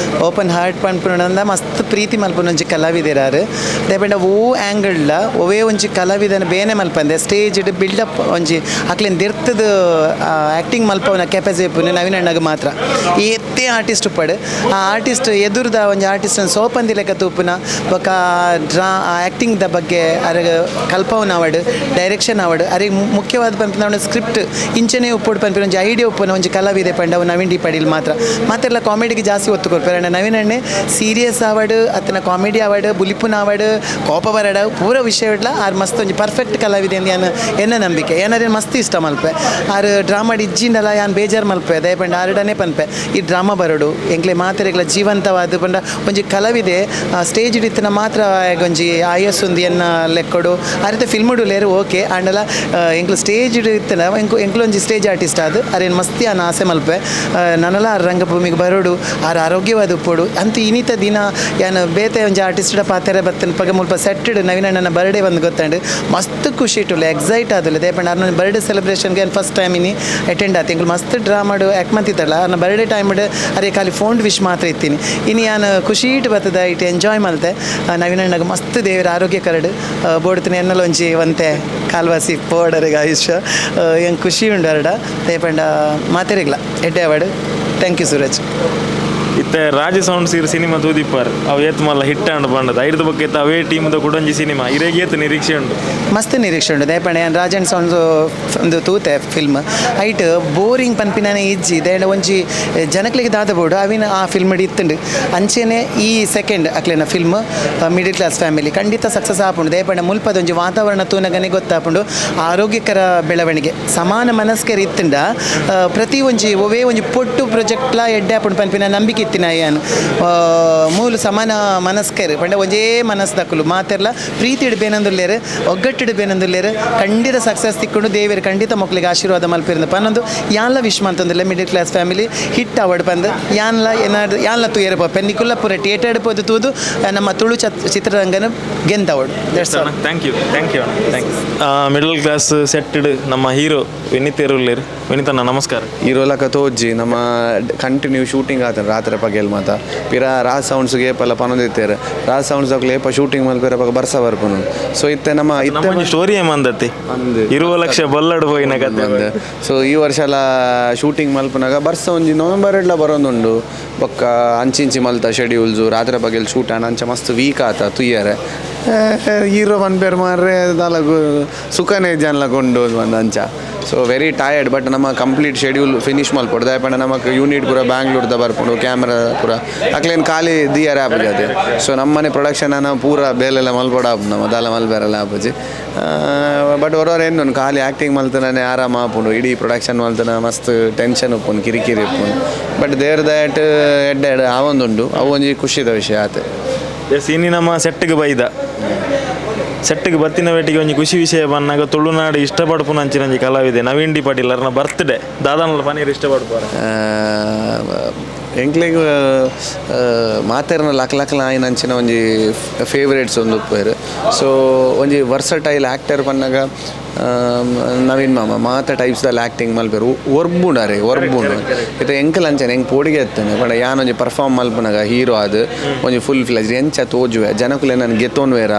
ಓಪನ್ ಹಾರ್ಟ್ ಪನ್ಪುನಂದ ಮಸ್ತ್ ಪ್ರೀತಿ ಮಲ್ಪುನ ಒಂಜಿ ಕಲಾವಿದರಾರು ದೇ ಪಂಡ ಓ ಆ್ಯಂಗಲ್ಡ ಒವೇ ಒಂಜಿ ಕಲಾವಿದನ ಬೇನೆ ಮಲ್ಪಂದೆ ಸ್ಟೇಜ್ ಬಿಲ್ಡಪ್ ಒಂಜಿ ಅಕ್ಲೆನ್ ದಿರ್ತದ ಆ್ಯಕ್ಟಿಂಗ್ ಮಲ್ಪವನ ಕೆಪಾಸಿಟಿ ನವೀನ್ ಅಣ್ಣಗ್ ಮಾತ್ರ ಈ ಎತ್ತೇ ಆರ್ಟಿಸ್ಟ್ ಉಪ್ಪಡು ಆ ಆರ್ಟಿಸ್ಟ್ ಎದುರುದ ಒಂಜಿ ಆರ್ಟಿಸ್ಟ್ ಸೋಪಂದಿ ಲೆಕ್ಕ ತೂಪುನ ಬೊಕ ಡ್ರಾ ಆ್ಯಕ್ಟಿಂಗ್ the ಬಗ್ಗೆ ಅರಗ ಕಲ್ಪವನ ಆವಡ್ ಡೈರೆಕ್ಷನ್ ಆವಡ್ ಅರೆ ಮುಖ್ಯವಾದ ಪನ್ಪಿನ ಸ್ಕ್ರಿಪ್ಟ್ ಇಂಚನೇ ಉಪ್ಪುಡು ಪನ್ಪಿನ ಒಂಜಿ ಐಡಿಯಾ ಉಪ್ಪುನ ಒಂಜಿ ಕಲಾವಿದೆ ಪಂಡ ಅವು ನವೀನ್ ಡಿ ಪಡೀಲ್ ಮಾತ್ರ ಮಾತೆಲ್ಲ ಕಾಮಿಡಿಗೆ ಜಾಸ್ತಿ ಒತ್ತು ಕೊರ್ಪೆರ್ ಅಂಡ ನವೀನ್ ಅಣ್ಣೆ ಸೀರಿಯಸ್ ಆವಡ್ ಅತನ ಕಾಮಿಡಿ ಆವಡ್ ಬುಲಿಪುನ ಆವಡ್ ಕೋಪ ಬರಡ ಪೂರ ವಿಷಯ ಆರ್ ಮಸ್ತ್ ಒಂಜಿ ಪರ್ಫೆಕ್ಟ್ ಕಲಾವಿದೆ ಅಂದ್ ಯಾನ್ ಎನ್ನ ನಂಬಿಕೆ ಏನಾರೆ ಮಸ್ತ್ ಇಷ್ಟ ಮಲ್ಪೆ ಆರ್ ಡ್ರಾಮಾ ಇಜ್ಜಿಂಡಲ ಯಾನ್ ಬೇಜಾರು ಮಲ್ಪೆ ದಯಪಂಡ ಆರ್ಡನೆ ಪನ್ಪೆ ಈ ಡ್ರಾಮಾ ಬರಡು ಎಂಕ್ಲೆ ಮಾತೆರೆಗ್ಲ ಜೀವಂತವಾದ ಪಂಡ ಒಂಜಿ ಕಲಾವಿದೆ ಸ್ಟೇಜ್ ಇತ್ತಿನ ಮಾತ್ರ ಒಂಜಿ ಆಯಸ್ಸುಂದು ಎನ್ನ ಲೆಕ್ಕಡು ಆ ರೀತಿ ಫಿಲ್ಮ್ ಲೇರು ಓಕೆ ಆಂಡಲ ಎಂಕ್ಲು ಸ್ಟೇಜ್ ಇತ್ತನ ಎಂಕು ಎಂಕ್ಲು ಒಂಜಿ ಸ್ಟೇಜ್ ಆರ್ಟಿಸ್ಟ್ ಆದ್ ಅರೇನು ಮಸ್ತಿ ಆನ್ ಆಸೆ ಮಲ್ಪೆ ನನಲ ಆರ್ ರಂಗಭೂಮಿಗೆ ಬರೋಡು ಆರ್ ಆರೋಗ್ಯವಾದ ಉಪ್ಪೋಡು ಅಂತ ಇನ್ನಿತ ದಿನ ಯಾನ್ ಬೇತೆ ಒಂಜಿ ಆರ್ಟಿಸ್ಟ್ ಪಾತೆರೆ ಬತ್ತನ ಪಗ ಮುಲ್ಪ ಸೆಟ್ಟೆಡ್ ನವೀನಣ್ಣನ ಬರ್ಡೇ ಬಂದು ಗೊತ್ತಂಡು ಮಸ್ತ್ ಖುಷಿ ಇಟ್ಟುಲ್ಲ ಎಕ್ಸೈಟ್ ಆದುಲ್ಲ ದೇಪಂಡ ಅರ್ನ ಬರ್ಡೇ ಸೆಲೆಬ್ರೇಷನ್ಗೆ ಫಸ್ಟ್ ಟೈಮ್ ಇನಿ ಅಟೆಂಡ್ ಆತು ಎಂಕ್ಲು ಮಸ್ತ್ ಡ್ರಾಮಾಡು ಆ್ಯಕ್ಟ್ ಮಂತಿತ್ತಲ್ಲ ಅರ್ನ ಬರ್ಡೇ ಟೈಮ್ ಅರೆ ಖಾಲಿ ಫೋನ್ ವಿಶ್ ಮಾತ್ರ ಇತ್ತೀನಿ ಇನಿ ಯಾನ್ ಖುಷಿ ಇಟ್ಟು ಬರ್ತದ it enjoy ಮಲ್ತೆ ನವೀನಣ್ಣಗೆ ಮಸ್ತ್ ದೇವರ ಆರೋಗ್ಯ ಕರಡು ಬೋಡ್ತೀನಿ ಎನ್ನಲ ಒಂಜಿ ಒಂತೆ ಕಾಲ್ವಾಸಿ ಪೋಡರಿಗೆ ಆಯುಷ್ಯ ಎಂಕ್ ಖುಷಿ ಉಂಡು ಅರಡ ಪಂಡ ಮಾತೆರೆಗ್ಲ ಎಡ್ಡೆ award. Thank you Suraj. ಇತ್ತೆ ರಾಜ ಸೌಂಡ್ ಸೀರ್ ಸಿನಿಮಾ ತೂದಿಪ್ಪಾರ್ ಅವು ಏತ್ ಮಲ್ಲ ಹಿಟ್ ಅಂಡ್ ಬಂಡದ ಐರ್ದ ಬೊಕ್ಕ ಇತ್ತ ಅವೇ ಟೀಮ್ದ ಕುಡೊಂಜಿ ಸಿನಿಮಾ ಇರೆಗ್ ಏತ್ ನಿರೀಕ್ಷೆ ಉಂಡು? ಮಸ್ತ್ ನಿರೀಕ್ಷೆ ಉಂಡು. ದಾಯೆ ಪಂಡ ಯಾನ್ ರಾಜನ್ ಸೌಂಡ್ಸ್ ಒಂದು ತೂತೆ film height boring ಪನ್ಪಿನಾನೆ ಇಜ್ಜಿ. ದಾಯೆ ಒಂಜಿ ಜನಕ್ಲೆಗ್ ದಾದ ಬೋಡು ಅವಿನ ಆ ಫಿಲ್ಮ್ ಇತ್ತುಂಡು. ಅಂಚೆನೆ ಈ ಸೆಕೆಂಡ್ ಅಕ್ಲೆನ film middle class family ಖಂಡಿತ ಸಕ್ಸಸ್ ಆಪುಂಡು. ದಾಯೆ ಪಂಡ ಮುಲ್ಪದ ಒಂಜಿ ವಾತಾವರಣ ತೂನಗನೆ ಗೊತ್ತಾಪುಂಡು. ಆರೋಗ್ಯಕರ ಬೆಳವಣಿಗೆ ಸಮಾನ ಮನಸ್ಕರ ಇತ್ತುಂಡ ಪ್ರತಿ ಒಂಜಿ ಒವೇ ಒಂಜಿ ಪೊಟ್ಟು ಪ್ರೊಜೆಕ್ಟ್ಲಾ ಎಡ್ಡೆ ಆಪುಂಡು ಪನ್ಪಿನ ನಂಬಿಕೆ ಇತ್ತಿನ ಯಾನ್. ಮೂಲು ಸಮಾನ ಮನಸ್ಕರ್ ಪಂಡ ಒಂಜೇ ಮನಸ್ದಕುಲು ಮಾತೆರ್ಲ ಪ್ರೀತಿಡ್ ಬೇನಂದುಲ್ಲೇರು ಒಗ್ಗಟ್ಟಿಡ್ ಬೇನಂದುಲ್ಲೇರು ಖಂಡಿತ ಸಕ್ಸಸ್ ತಿಕ್ಕೊಂಡು ದೇವರು ಖಂಡಿತ ಮಕ್ಕಳಿಗೆ ಆಶೀರ್ವಾದ ಮಲ್ಪಿರಂದು ಪನ್ನೊಂದು ಯಾನ್ಲ wish ಮಂತೊಂದುಲ್ಲ. Middle class family hit award ಪಂದ್ ಯಾನ್ಲ ಏನಾದ್ರು ಯಾನ್ಲ ತೂಯರ ಪೋಪೆ ನಿಕುಲ್ಲ ಪೂರ ಥಿಯೇಟರ್ ಪೋದು ತೂದು ನಮ್ಮ Tulu ಚಿತ್ರರಂಗನ ಗೆಂದವಡು. That's all. Thank you, thank you, thank you. Middle class ಸೆಟ್ಟೆಡ್ ನಮ್ಮ ಹೀರೋ ವಿನಿತ್ ಉಲ್ಲೇರ್. ವಿನಿತಣ್ಣ, ನಮಸ್ಕಾರ. ಹೀರೋಲಕ ತೋಜ್ಜಿ ನಮ್ಮ ಕಂಟಿನ್ಯೂ ಶೂಟಿಂಗ್ ಆತನ ರಾತ್ರಿ ಪಗೆಲ್ ಮಾತ ಪಿರ ರಾಜ್ ಸೌಂಡ್ಸ್ಗೆ ಏಪಲ್ಲ ಪನೊಂದಿತ್ತೇರು. ರಾಜ್ ಸೌಂಡ್ಸ್ ಅಕ್ಲು ಏಪ ಶೂಟಿಂಗ್ ಮಲ್ಪೆರ ಪಗ ಬರ್ಸ ಬರ್ಪುನು. ಸೊ ಇತ್ತೆ ನಮ್ಮ ಇತ್ತೆ ನಮ್ಮ ಸ್ಟೋರಿ ಏಮಂದತಿ? ಅಂದ್. 20 ಲಕ್ಷ ಬಲ್ಲಡ್ ಪೋಯಿನ ಕತೆ. ಸೊ ಈ ವರ್ಷ ಎಲ್ಲ ಶೂಟಿಂಗ್ ಮಲ್ಪುನಾಗ ಬರ್ಸ ಒಂಜಿ ನವೆಂಬರ್ ಎಡ್ಲ ಬರೋದುಂಡು. ಬೊಕ್ಕ ಅಂಚಿಂಚಿ ಮಲ್ತ ಶೆಡ್ಯೂಲ್ಸು ರಾತ್ರಿ ಪಗೆಲ್ ಶೂಟ್ ಆಂಡ್ ಅಂಚ ಮಸ್ತ್ ವೀಕ್ ಆತ ತುಯ್ಯರೆ. ಹೀರೋ ಪನ್ಪೇರ್ ಮಾರ್ರೆ ದಾಲ ಸುಖನೇ ಜನಲ ಕೊಂಡು ಒಂದು ಅಂಚ. So very tired, but ನಮ್ಮ complete schedule finish ಮಲ್ಪೊಡು. ದಾಯೆ ಪಂಡ ನಮಕ್ ಯೂನಿಟ್ ಪೂರ ಬ್ಯಾಂಗ್ಳೂರ್ದ ಬರ್ಪುಂಡು. ಕ್ಯಾಮ್ರಾ ಪೂರ ಅಕ್ಲೇನ್ ಖಾಲಿ ದಿಯರೆ ಆಪುಜಿ ಅದೇ. ಸೊ ನಮ್ಮನೆ ಪ್ರೊಡಕ್ಷನ್ ಪೂರ ಬೇಲೆಲ್ಲ ಮಲ್ಪೊಡು ಆಪುಂಡು. ನಮ್ಮ ದಾಲ ಮಲ್ಪೆರೆಲ್ಲ ಆಪುಜಿ. ಬಟ್ ಒರೋರ್ ಏನು ಖಾಲಿ ಆ್ಯಕ್ಟಿಂಗ್ ಮಲ್ತನೇ ಆರಾಮ ಆಪುಂಡು. ಇಡೀ ಪ್ರೊಡಕ್ಷನ್ ಮಲ್ತನ ಮಸ್ತ್ ಟೆನ್ಷನ್ ಉಪ್ಪುಂಡು, ಕಿರಿಕಿರಿ ಉಪ್ಪುಂಡು. ಬಟ್ there that ಎಡ್ಡೆ ಎಡ್ಡೆ ಆವೊಂದುಂಡು. ಅವು ಒಂಜಿ ಖುಷಿದ ವಿಷಯ ಆತೆ. ಎಸ್, ಇನಿ ನಮ್ಮ ಸೆಟ್ಗೆ ಬೈದ. ಸೆಟ್ಗೆ ಬತ್ತಿನ ವೇಟಿಗೆ ಒಂಜಿ ಖುಷಿ ವಿಷಯ ಬಂದಾಗ ತುಳುನಾಡು ಇಷ್ಟಪಡ್ಪುನ ಅಂಚಿನ ಒಂಜಿ ಕಲಾವಿದೆ ನವೀನ್ ಡಿ ಪಾಟೀಲ್ ಅರ್ನ ಬರ್ತ್ಡೇ. ದಾದಾನಲ ಪನೀರ್ ಇಷ್ಟಪಡ್ಪಾರ? ಎಂಕ್ಲೆಗ್ ಮಾತೆರ್ನ ಲಕ್ ಲಕ್ಲ ಆಯಿನ ಅಂಚಿನ ಒಂಜಿ ಫೇವ್ರೇಟ್ಸ್ ಒಂದು ಉಪ್ಪೇರು. ಸೊ ಒಂಜಿ ವರ್ಸಟೈಲ್ ಆ್ಯಕ್ಟರ್ ಪನ್ನಗ ನವೀನ್ ಮಾಮ. ಮಾತ ಟೈಪ್ಸ್ದಲ್ಲಿ ಆ್ಯಕ್ಟಿಂಗ್ ಮಲ್ಪೆರು. ಒರ್ಬುಂಡಾರೆ ಒರ್ಬುಂಡು. ಇತ್ತೆ ಎಂಕಲ್ ಅಂಚನೆ ಎಂಕ್ ಪೋಡಿಗೆ ಎತ್ತನೆ ಪಂಡ ಯಾನ್ ಒಂಜಿ ಪರ್ಫಾರ್ಮ್ ಮಲ್ಪುನಗ ಹೀರೋ ಆದ್ ಒಂಜಿ ಫುಲ್ ಫ್ಲೆಜ್ ಎಂಚ ತೋಜುವೆ, ಜನಕುಲೆ ನನ್ ಗೆತ್ತೊನ್ವೇರ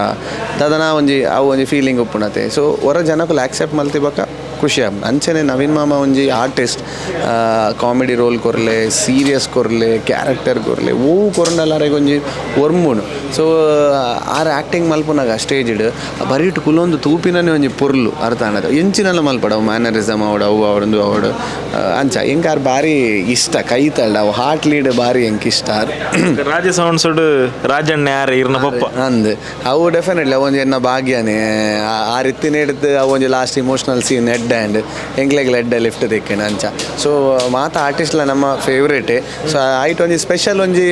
ದಾದನ ಒಂಜಿ ಅವು ಒಂಜಿ ಫೀಲಿಂಗ್ ಉಪ್ಪುಂಡತೆ. ಸೊ ಹೊರ ಜನಕುಲು ಆಕ್ಸೆಪ್ಟ್ ಮಲ್ತಿ ಬೊಕ್ಕ ಖುಷಿ ಆಪುಂಡು. ಅಂಚನೆ ನವೀನ್ ಮಾಮ ಒಂಜಿ artist. Comedy roll ಕೊರ್ಲೆ, serious ಕೊರ್ಲೆ, character ಕೊರ್ಲೆ, ಒವು ಕೊರ್ಂಡಲ ಅರೆಗ್ ಒಂಜಿ ಒರ್ಂಬುಂಡು. ಸೊ ಆರ್ ಆ್ಯಕ್ಟಿಂಗ್ ಮಲ್ಪುನಗ ಸ್ಟೇಜ್ಡ್ ಬರೀಟ್ ಕುಲೊಂದು ತೂಪಿನನೇ ಒಂಜಿ ಪೊರ್ಲು ಅರ್ಥ ಆನದ. ಎಂಚಿನಲ್ಲ ಮಲ್ಪಡು ಅವು ಮ್ಯಾನರಿಸಮ್ ಆವಡ್, ಅವು ಆವಡ್, ಉಂದು ಆವಡ್. ಅಂಚ ಎಂಕ್ ಆರ್ ಬಾರಿ ಇಷ್ಟ. ಕೈತಲ್ಡ ಅವು ಹಾರ್ಟ್ ಲೀಡ್ ಬಾರಿ ಎಂಕ್ ಇಷ್ಟ ಆರ್. ರಾಜ ಸೌಂಡ್ಸ್ ರಾಜಣ್ಣ ಯಾರು ಇರ್ನ ಪಪ್ಪ. ಅಂದ್, ಅವು ಡೆಫಿನೆಟ್ಲಿ ಅವು ಒಂಜಿ ಎನ್ನ ಭಾಗ್ಯನೇ. ಆ ರೀತಿನೇ ಹಿಡ್ದು ಅವು ಒಂಜಿ last emotional scene ಎಡ್ಡೆ ಆ್ಯಂಡ್ ಎಂಕ್ಲೆಗ್ಲ ಎಡ್ಡೆ ಲಿಫ್ಟ್ ತಿಕ್ಕಿನ ಅಂಚ. ಸೊ ಮಾತ ಆರ್ಟಿಸ್ಟ್ಲ ನಮ್ಮ ಫೇವ್ರೇಟೇ. ಸೊ ಐಟ್ ಒಂಜಿ ಸ್ಪೆಷಲ್ ಒಂಜಿ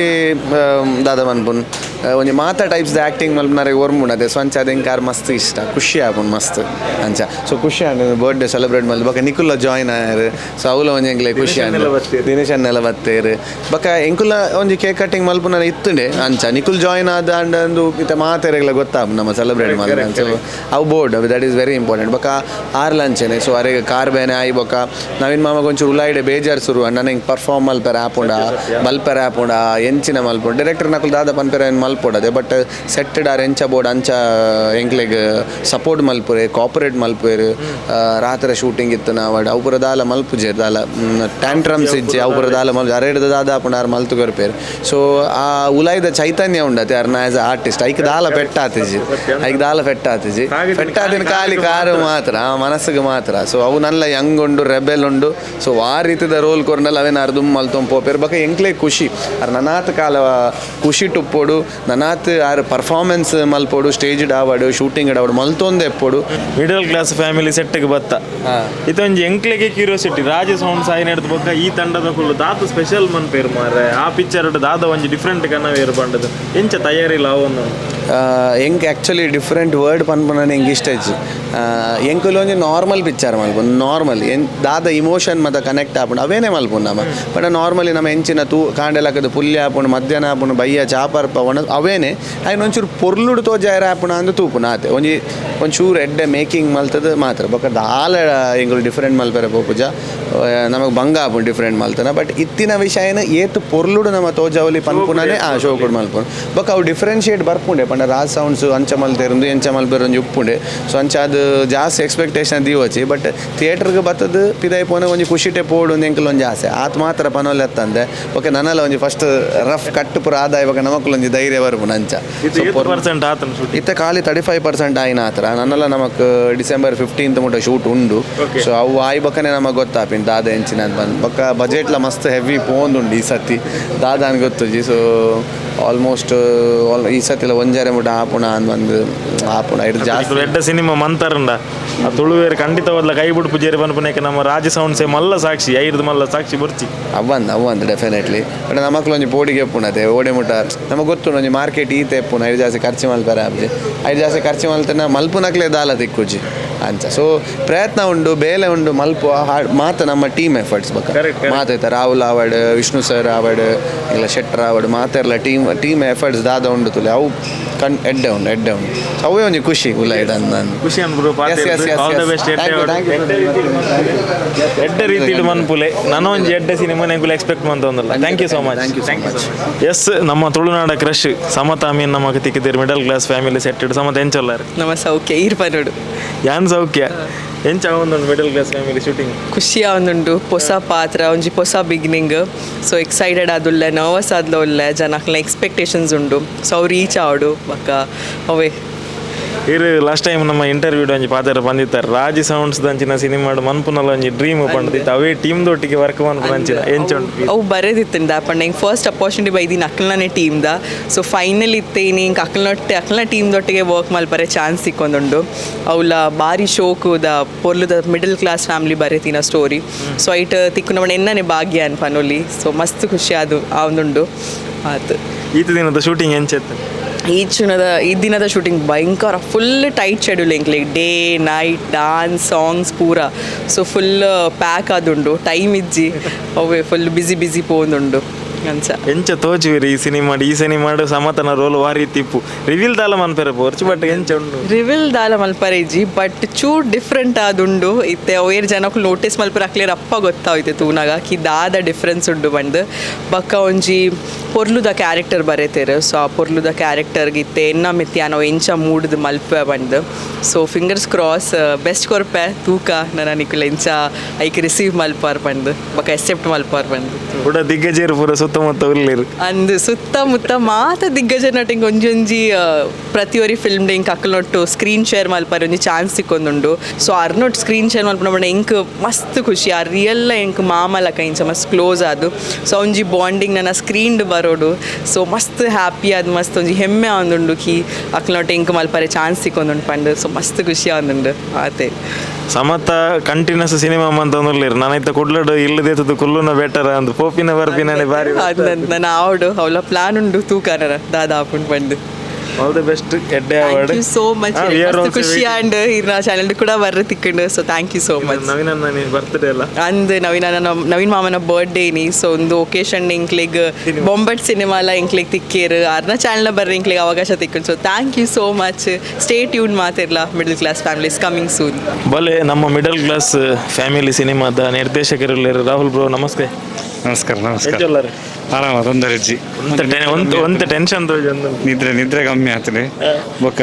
ದಾದ ಮನ್ಪುನ್ ಒಂಜಿ ಮಾತ ಟೈಪ್ಸ್ ದ ಆ್ಯಕ್ಟಿಂಗ್ ಮಲ್ಪುನಾರೆಗ್ ಒರ್ಂಬುಂಡು ಅದೇ. ಸೊ ಅಂಚ ಅದು ಎಂಕ್ ಆರ್ ಮಸ್ತ್ ಇಷ್ಟ, ಖುಷಿ ಆಪುಂಡು ಮಸ್ತ್ ಅಂಚ. ಸೊ ಖುಷಿ ಆಂಡ್ ಬರ್ಡೇ ಸೆಲೆಬ್ರೇಟ್ ಮಲ್ತ್ ಬೊಕ್ಕ ನಿಕುಲ್ಲ ಜಾಯ್ನ್ ಆಯರ್. ಸೊ ಅವುಲ ಒಂಜಿ ಎಂಕ್ಲೆ ಖುಷಿ ಆಂಡ್. ದಿನೇಶ್ ಅನ್ನೆಲ್ಲ ಬತ್ತೇರು. ಬೊಕ್ಕ ಎಂಕುಲ ಒಂಜಿ ಕೇಕ್ ಕಟ್ಟಿಂಗ್ ಮಲ್ಪುನ ಇತ್ತುಂಡೆ. ಅಂಚ ನಿಕುಲ್ ಜಾಯ್ನ್ ಆದ ಅಂಡ್ ಅಂದು ಇತ್ತೆ ಮಾತೆರೆಗ್ಲ ಗೊತ್ತಾಪುಂಡು ನಮ್ಮ ಸೆಲೆಬ್ರೇಟ್ ಮಲ್ಪುನ. ಸೊ ಅವು board that is very important. ಬೊಕ್ಕ ಆರ್ಲ ಅಂಚೆನೆ. ಸೊ ಅರೆಗ್ ಕಾರ್ ಬೇನೆ ಆಯಿ ಬೊಕ್ಕ ನವೀನ್ ಮಾಮಗ್ ಒಂಚೂರು ಉಲಾಯಿಡೆ ಬೇಜಾರು ಶುರು. ನನ್ನ ಹಿಂಗೆ ಪರ್ಫಾರ್ಮ್ ಮಲ್ಪೆರೆ ಆಪುಂಡ, ಮಲ್ಪೆರೆ ಆಪುಂಡ, ಎಂಚಿನ ಮಲ್ಪುಂಡು, ಡೈರೆಕ್ಟರ್ ನಕುಲು ದಾದ ಪನ್ಪೆರೆ ಏನು ಮಲ್ಪೊಡದೆ. ಬಟ್ ಸೆಟ್ಟೆಡ್ ಆರ್ ಎಂಚ ಬೋರ್ಡ್ ಅಂಚ ಎಂಕ್ಲೆಗ್ ಸಪೋರ್ಟ್ ಮಲ್ಪುರೆ, ಕೋಪರೇಟ್ ಮಲ್ಪುವೆರ್. ರಾತ್ರೆ ಶೂಟಿಂಗ್ ಇತ್ತು ನಾವಡ್ ಅವು ಪೂರ ದಾಲ ಮಲ್ಪುಜೆರ್. ದಾಲ ಟ್ಯಾಂಟ್ರಮ್ಸ್ ಇಜ್ಜಿ. ಅವು ಪೂರ ದಾಲ ಮಲ್ಪು ಅರೇಡ್ದ ದಾದ ಆಪುಂಡು ಆರ್ ಮಲ್ತು ಕೊರ್ಪೇರು. ಸೊ ಆ ಉಲಾಯ್ದ ಚೈತನ್ಯ ಉಂಡತೆ ಅರ್ನ as a artist. ಐಕ್ ದಾಲ ಪೆಟ್ಟಾತಿಜಿ, ಐಕ್ ದಾಲ ಪೆಟ್ಟಾತಿಜಿ. ಪೆಟ್ಟಾತಿನ ಖಾಲಿ ಕಾರು ಮಾತ್ರ, ಆ ಮನಸ್ಸಿಗೆ ಮಾತ್ರ. ಸೊ ಅವು ನಲ್ಲ ಯಂಗ್ ಉಂಡು, ರೆಬೆಲ್ ಉಂಡು. ಸೊ ಆ ರೀತಿದ ರೋಲ್ ಕೊರ್ನಲ್ಲ ಅವೇನ ಅರ್ದುಮ್ ಮಲ್ತೊಂದು ಪೋಪೇರು. ಬೊಕ ಎಂಕ್ಲೆ ಖುಷಿ ಅರ್ ನನಾತ್ ಕಾಲ ಖುಷಿ ಟುಪ್ಪೊಡು, ನನಾತ್ ಆರ್ ಪರ್ಫಾರ್ಮೆನ್ಸ್ ಮಲ್ಪೊಡು, ಸ್ಟೇಜ್ ಆವಡು, ಶೂಟಿಂಗ್ ಆವಡು ಮಲ್ತೊಂದು ಎಪ್ಪೊಡು. Middle class family ಸೆಟ್ಗೆ ಬತ್ತ. ಇದೊಂಜಿ ಎಂಕ್ಲೆಗೆ ಕ್ಯೂರಿಯಾಸಿಟಿ, ರಾಜ ಸೌಂಡ್ಸ್ ಆಯ್ನ ಹಿಡ್ದು ಬೊಕ್ಕ ಈ ತಂಡದ ಕುಲ್ಲು ದಾತು ಸ್ಪೆಷಲ್ ಮನ್ಪೇರು ಮಾರ್ರೆ, ಆ ಪಿಕ್ಚರ್ ದಾದ ಒಂಜಿ ಡಿಫ್ರೆಂಟ್ ಕನವೇರು ಬಂಡದು, ಎಂಚ ತಯಾರಿ ಇಲ್ಲ ಒಂದು? ಎಂಕ್ actually different word ಪನ್ಪುನ ಎಂಕ್ ಇಷ್ಟ ಇಜ್ಜಿ. ಎಂಕುಲು ಒಂಜಿ ನಾರ್ಮಲ್ ಪಿಕ್ಚರ್ ಮಲ್ಪುನು. ನಾರ್ಮಲ್ ಎನ್ ದಾದ ಇಮೋಷನ್ ಮತ ಕನೆಕ್ಟ್ ಆಪುಂಡು ಅವೇನೇ ಮಲ್ಪುನು ನಮ. ಬಟ್ ನಾರ್ಮಲಿ ನಮ್ಮ ಎಂಚಿನ ತೂ ಕಾಂಡೆಲಕ್ಕದ ಪುಲ್ಯ ಆಪುಂಡು, ಮಧ್ಯಾಹ್ನ ಆಪುಂಡು, ಬಯ್ಯ ಚಾಪರ್ಪ ಒಣ ಅವೇನೆ. ಐನ್ ಒಂಚೂರು ಪೊರ್ಲುಡು ತೋಜಾಯರ ಆಪುಂಡು ಅಂದ್ ತೂಪುನು ಆತೆ. ಒಂಜಿ ಒಂಚೂರು ಎಡ್ಡೆ ಮೇಕಿಂಗ್ ಮಲ್ತದ ಮಾತ್ರ. ಬೊಕ್ಕ ದಾಲ ಎಂಕುಲು ಡಿಫ್ರೆಂಟ್ ಮಲ್ಪೆರೆ ಪೋಪುಜ. ನಮಗ್ ಬಂಗ ಆಪುಂಡು ಡಿಫ್ರೆಂಟ್ ಮಲ್ತನ. ಬಟ್ ಇತ್ತಿನ ವಿಷಯನ ಏತ್ ಪೊರ್ಲುಡು ನಮ್ಮ ತೋಜಾವಲಿ ಪನ್ಪುನನೇ ಆ ಶೋಕುಡು ಮಲ್ಪುನು. ಬೊಕ್ಕ ಅವು ಡಿಫ್ರೆನ್ಶಿಯೇಟ್ ಬರ್ಪುಂಡೆ ಪಂಡ. ಪಂಡ ರಾಜ್ ಸೌಂಡ್ಸ್ ಅಂಚ ಮಲ್ತೆರುಂದು ಎಂಚ ಮಲ್ಪೆರ್ ಒಂಜಿ ಉಪ್ಪುಂಡೆ. ಸೊ ಅಂಚ ಅದು ಜಾಸ್ತಿ ಎಕ್ಸ್ಪೆಕ್ಟೇಷನ್ ದೀವೊಚಿ, ಬಟ್ ಥಿಯೇಟರ್ಗೆ ಬತ್ತದು ಪಿದಾಯಿ ಪೋನ ಒಂಜಿ ಖುಷಿಟೆ ಪೋಡು ಎಂಕಲ್ ಒಂಜಿ ಆಸೆ. ಆತ್ ಮಾತ್ರ ಪನೊಲೆ ಅತ್ತಂದೆ ಓಕೆ ನನಲ ಒಂಜಿ ಫಸ್ಟ್ ರಫ್ ಕಟ್ ಪೂರ ಆದಾಯ ಬೊಕ ನಮಕ್ಕುಲ ಒಂಜಿ ಧೈರ್ಯ ಬರ್ಪುಂಡು ಅಂಚ. ಸೊ ಪರ್ಸೆಂಟ್ ಆತನ ಶೂಟಿಂಗ್? ಇತ್ತೆ ಖಾಲಿ 35% ಆಯಿನ ಆತರ. ನನ್ನಲ್ಲ ನಮಕ್ ಡಿಸೆಂಬರ್ 15 ಮುಟ್ಟ ಶೂಟ್ ಉಂಡು. ಸೊ ಅವು ಆಯಿ ಬೊಕ್ಕನೆ ನಮಗೆ ಗೊತ್ತಾಪಿನ್ ದಾದ ಎಂಚಿನ ಅಂತ ಬಂದು. ಬೊಕ್ಕ ಬಜೆಟ್ಲ ಮಸ್ತ್ ಹೆವಿ ಪೋಂದುಂಡು ಈ ಸತಿ, ದಾದ ಅನ್ ಗೊತ್ತುಜಿ. ಸೊ ಆಲ್ಮೋಸ್ಟ್ ಈ ಸತಿಲ ಒಂಜಾರೆ ಮುಟ್ಟ ಆಪುಣ ಅಂದ್ ಬಂದು ಆಪುಣ ಇಡ್ದು ಜಾಸ್ತಿ. ಎಡ್ಡ ಸಿನಿಮಾ ಮಂತರಂಡ ಆ ತುಳುವೇರು ಖಂಡಿತವಾದ್ಲ ಕೈ ಬಿಡು ಪೂಜಾರಿ ಪನ್ಪುನೇಕ ನಮ್ಮ ರಾಜ ಸೌಂಡ್ಸೆ ಮಲ್ಲ ಸಾಕ್ಷಿ, ಐರ್ದು ಮಲ್ಲ ಸಾಕ್ಷಿ ಬರ್ಚಿ. ಅವ್ವಂದು ಅವ್ವಂದು ಡೆಫಿನೆಟ್ಲಿ. ಬಟ್ ನಮಕ್ಲ ಒಂಜಿ ಪೋಡಿಗೆ ಎಪ್ಪುಣತೆ ಓಡೆ ಮುಟ್ಟ ನಮಗೆ ಗೊತ್ತುಂಡು ಒಂಜಿ ಮಾರ್ಕೆಟ್ ಈತ ಎಪ್ಪುನ. ಐದು ಜಾಸ್ತಿ ಖರ್ಚು ಮಲ್ಪರೆ ಆಪ್ಜಿ. ಐದು ಜಾಸ್ತಿ ಖರ್ಚು ಮಲ್ತನ ಮಲ್ಪುನಕ್ಲೆ ದಾಲ ತಿಕ್ಕುಜಿ ಅಂಚ. ಸೊ ಪ್ರಯತ್ನ ಉಂಡು, ಬೇಲೆ ಉಂಡು, ಮಲ್ಪು ಹಾಡ್ ಮಾತ ನಮ್ಮ ಟೀಮ್ ಎಫರ್ಟ್ಸ್ ಬೊಕ್ಕ. Correct, correct. ಮಾತೈತ ರಾಹುಲ್ ಆವಡ್, ವಿಷ್ಣು ಸರ್ ಆವಡ್, ಇಲ್ಲ ಶೆಟ್ಟರ್ ಆವಡ್, ಮಾತೆರ್ಲ ಟೀಮ್ ಟೀಮ್ ಎಫರ್ಟ್ಸ್ ದಾದ ಉಂಡು ತುಲೆ ಅವು ಕಣ್ ಎಡ್ಡೆ ಉಂಡು, ಎಡ್ಡೆ ಉಂಡು. ಅವೇ ಒಂಜಿ ಖುಷಿ ಉಲ್ಲ ಇಡನ್ ನಾನು. ಖುಷಿ ಅನ್ಬ್ರು. Yes, all the yes. Best. Thank you, thank you. ಎಡ್ಡೆ ರೀತಿಡ್ ಮನ್ಪುಲೆ. ನಾನು ಒಂಜಿ ಎಡ್ಡೆ ಸಿನಿಮಾ ಎಂಕುಲು expect ಮಂತೊಂದುಲ್ಲ. Thank you so much. Thank you so much. S, ನಮ್ಮ ತುಳುನಾಡ ಕ್ರಶ್ ಸಮತಾ ಮೀನ್ ನಮಕ್ ತಿಕ್ಕಿದ್ದೀರಿ ಮಿಡಲ್ ಕ್ಲಾಸ್ ಫ್ಯಾಮಿಲಿ ಸೆಟ್. ಸಮತ, ಎಂಚೊಲ್ಲಾರು? ನಮ್ಮ ಸೌಖ್ಯ, ಈರ್ ಪನೋಡು. ಯಾನ್ ಸೌಖ್ಯ. ಎಂಚ ಒಂದೊಂದು ಮಿಡಲ್ ಕ್ಲಾಸ್ ಫ್ಯಾಮಿಲಿ ಶೂಟಿಂಗ್? ಖುಷಿ ಆವೊಂದುಂಡು. ಹೊಸ ಪಾತ್ರ, ಒಂಜಿ ಹೊಸ ಬಿಗಿನಿಂಗ್. ಸೊ ಎಕ್ಸೈಟೆಡ್ ಆದುಲ್ಲೆ, ನರ್ವಸ್ ಆದ್ಲ ಉಲ್ಲೆ. ಜನಕ್ಲ ಎಕ್ಸ್ಪೆಕ್ಟೇಷನ್ಸ್ ಉಂಡು, ಸೊ ಅವು ರೀಚ್ ಆವಡು ಬೊಕ್ಕ ಅವೇ. ಇರು ಲಾಸ್ಟ್ ಟೈಮ್ ನಮ್ಮ ಇಂಟರ್ವ್ಯೂ ಒಂಜಿ ಪಾತೆರ ಬಂದಿತ್ತಾರೆ, ರಾಜಿ ಸೌಂಡ್ಸ್ ದಂಚಿನ ಸಿನಿಮಾ ಮನ್ಪುನಲ ಒಂಜಿ ಡ್ರೀಮ್ ಪಂಡಿತ್ತು, ಅವೇ ಟೀಮ್ ದೊಟ್ಟಿಗೆ ವರ್ಕ್ ಮನ್ಪುನಂಚಿನ ಎಂಚ ಉಂಟು? ಅವು ಬರೇದಿತ್ತು ದಾಪಂಡ ಹಿಂಗೆ ಫಸ್ಟ್ ಅಪಾರ್ಚುನಿಟಿ ಬೈದಿನ ಅಕ್ಲನೇ ಟೀಮ್ದ. ಸೊ ಫೈನಲ್ ಇತ್ತೇನಿ ಹಿಂಗೆ ಅಕ್ಲನೊಟ್ಟೆ ಅಕ್ಲನ ಟೀಮ್ ದೊಟ್ಟಿಗೆ ವರ್ಕ್ ಮಲ್ಪರೆ ಚಾನ್ಸ್ ಸಿಕ್ಕೊಂದುಂಡು. ಅವಲ ಬಾರಿ ಶೋಕುದ ಪೊರ್ಲುದ ಮಿಡಲ್ ಕ್ಲಾಸ್ ಫ್ಯಾಮಿಲಿ ಬರೆತಿನ ಸ್ಟೋರಿ. ಸೊ ಐಟ್ ತಿಕ್ಕುನ ಎನ್ನನೆ ಭಾಗ್ಯ ಅನ್ಪನೊಲಿ. ಸೊ ಮಸ್ತ್ ಖುಷಿ ಅದು ಆವೊಂದುಂಡು ಆತು. ಈತ ದಿನದ ಶೂಟಿಂಗ್ ಎಂಚೆತ್ತು? ಈ ದಿನದ ಶೂಟಿಂಗ್ ಭಯಂಕರ, ಫುಲ್ ಟೈಟ್ ಶೆಡ್ಯೂಲ್ ಎಂಕ್ಲೆಗ್. ಡೇ ನೈಟ್ ಡಾನ್ಸ್ ಸಾಂಗ್ಸ್ ಪೂರ. ಸೊ ಫುಲ್ ಪ್ಯಾಕ್ ಆದುಂಡು, ಟೈಮ್ ಇಜ್ಜಿ. ಅವೇ ಫುಲ್ ಬಿಸಿ ಬಿಸಿ ಪೋಂದುಂಡು ಅಂಚ. ಎಂಚ ತೋಚುವಿರಿ ಈ ಸಿನಿಮಾ? ಈ ಸಿನಿಮಾಡು ಸಮತನ ರೋಲ್ ವಾರಿ ತಿಪ್ಪು. ರಿವೀಲ್ ದಾಲ ಮನ್ಪೆರೆ ಪೋರ್ಚು, ಬಟ್ ಎಂಚ ಉಂಡು? ರಿವೀಲ್ ದಾಲ ಮಲ್ಪರೆ ಇಜ್ಜಿ, ಬಟ್ ಚೂರ್ ಡಿಫ್ರೆಂಟ್ ಆದುಂಡು. ಇತ್ತೆ ಅವೇರ್ ಜನಕ್ಕೂ ನೋಟಿಸ್ ಮಲ್ಪರೆ ಅಕ್ಲೇರ್ ಅಪ್ಪ ಗೊತ್ತಾಯ್ತು ತೂನಾಗ ಕಿ ದಾದ ಡಿಫ್ರೆನ್ಸ್ ಉಂಡು ಬಂದು. ಬೊಕ್ಕ ಒಂಜಿ ಪೊರ್ಲುದ ಕ್ಯಾರೆಕ್ಟರ್ ಬರೆತೇರು. ಸೊ ಆ ಪೊರ್ಲುದ ಕ್ಯಾರೆಕ್ಟರ್ಗೆ ಇತ್ತೆ ಎನ್ನ ಮಿತ್ಯಾನೋ ಎಂಚ ಮೂಡ್ದು ಮಲ್ಪೆ ಬಂದು. ಸೊ ಫಿಂಗರ್ಸ್ ಕ್ರಾಸ್, ಬೆಸ್ಟ್ ಕೊರ್ಪೆ. ತೂಕ ನನ್ನ ನಿಕುಲ್ ಎಂಚ ಐಕ್ ರಿಸೀವ್ ಮಲ್ಪಾರ್ ಬಂದು, ಬೊಕ್ಕ ಎಕ್ಸೆಪ್ಟ್ ಮಲ್ಪಾರ್ ಬಂದು. ಕೂಡ ದಿಗ್ಗಜೇರು ಪೂರ ಸುತ್ತಮುತ್ತ ಉಲ್ಲೇರು. ಅಂದ್ ಸುತ್ತಮುತ್ತ ಮಾತ ದಿಗ್ಗಜ ನಟಿಂಗ್ ಒಂಜೊಂಜಿ ಪ್ರತಿಯೊರಿ ಫಿಲ್ಮ್ ಇಂಕ್ ಅಕ್ಕಲೊಟ್ಟು ಸ್ಕ್ರೀನ್ ಶೇರ್ ಮಲ್ಪರೆ ಒಂಜಿ ಚಾನ್ಸ್ ಸಿಕ್ಕೊಂದುಂಡು. ಸೊ ಅರ್ನೊಟ್ಟು ಸ್ಕ್ರೀನ್ ಶೇರ್ ಮಲ್ಪುನ ಪಂಡ ಎಂಕ್ ಮಸ್ತ್ ಖುಷಿ. ಆ ರಿಯಲ್ ಎಂಕ್ ಮಾಮಲಕ ಇಂಚ ಮಸ್ತ್ ಕ್ಲೋಸ್ ಆದು. ಸೊ ಒಂಜಿ ಬಾಂಡಿಂಗ್ ನನ್ನ ಸ್ಕ್ರೀನ್ಡ್ ಬರೋಡು. ಸೊ ಮಸ್ತ್ ಹ್ಯಾಪಿ ಆದ್ ಮಸ್ತ್ ಒಂಜಿ ಹೆಮ್ಮೆ ಆವೊಂದುಂಡು ಕಿ ಅಕ್ಲೊಟ್ಟು ಎಂಕ್ ಮಲ್ಪರೆ ಚಾನ್ಸ್ ಸಿಕ್ಕೊಂದುಂಡು ಪಂಡ್. ಸೊ ಮಸ್ತ್ ಖುಷಿ ಆವೊಂದುಂಡು ಆತೆ. ಸಮತ ಕಂಟಿನ್ಯೂಸ್ ಸಿನಿಮಾ ಮಂತೊಂದುಲ್ಲೇರು. ನಾನೈತ ಕುಡ್ಲಡು ಇಲ್ಲದೇತದ ಕುಲ್ಲುನ ಬೆಟರ್ ಅಂದ್ ಪೋಪಿನ ಬರ್ಪಿನೇ ಬಾರಿ. ನನ್ನ ಆವಡು ಅವಳ ಪ್ಲಾನ್ ಉಂಡು. ತೂಕ ನನ ದಾದ ಆಪುಂಡು ಪಂಡ್. ಆಲ್ the best, ಎಡ್ಡೆ thank award. You so much. ಖುಷಿ ಆಂಡ್ ಇರ್ನ ಚಾನೆಲ್ ಕೂಡ ಬರ್ರ ತಿಕ್ಕಂಡು. So thank you so much. Naveen birthday ಅಲ್ಲ? ಅಂದ್ ನವೀನ ನವೀನ್ ಮಾಮನ ಬರ್ಡೇ ನಿ. ಸೊ ಒಂದು ಒಕೇಶನ್ ಎಂಕ್ಲೆಗ್ ಬೊಂಬಟ್ ಸಿನಿಮಾಲ ಎಂಕ್ಲೆಗ್ ತಿಕ್ಕೇರು, ಅರ್ನ ಚಾನೆಲ್ ಬರ್ರಿ ಎಂಕ್ಲೆಗ್ ಅವಕಾಶ ತಿಕ್ಕಂಡು. So thank you so much. Stay tune ಮಾತಿರ್ಲ. Middle class families coming soon. ಬಲೆ, ನಮ್ಮ ಮಿಡಲ್ ಕ್ಲಾಸ್ ಫ್ಯಾಮಿಲಿ ಸಿನಿಮಾದ ನಿರ್ದೇಶಕರು ರಾಹುಲ್ ಬ್ರೋ, ನಮಸ್ತೆ. ನಮಸ್ಕಾರ, ನಮಸ್ಕಾರ. ಎಂಚೊಲ್ಲರು? ಆರಾಮ, ತೊಂದರೆ ಇಜ್ಜಿ. ಒಂತೆ ಒಂತೆ ಟೆನ್ಷನ್. ನಿದ್ರೆ ನಿದ್ರೆ ಕಮ್ಮಿ ಆತದೆ. ಬೊಕ್ಕ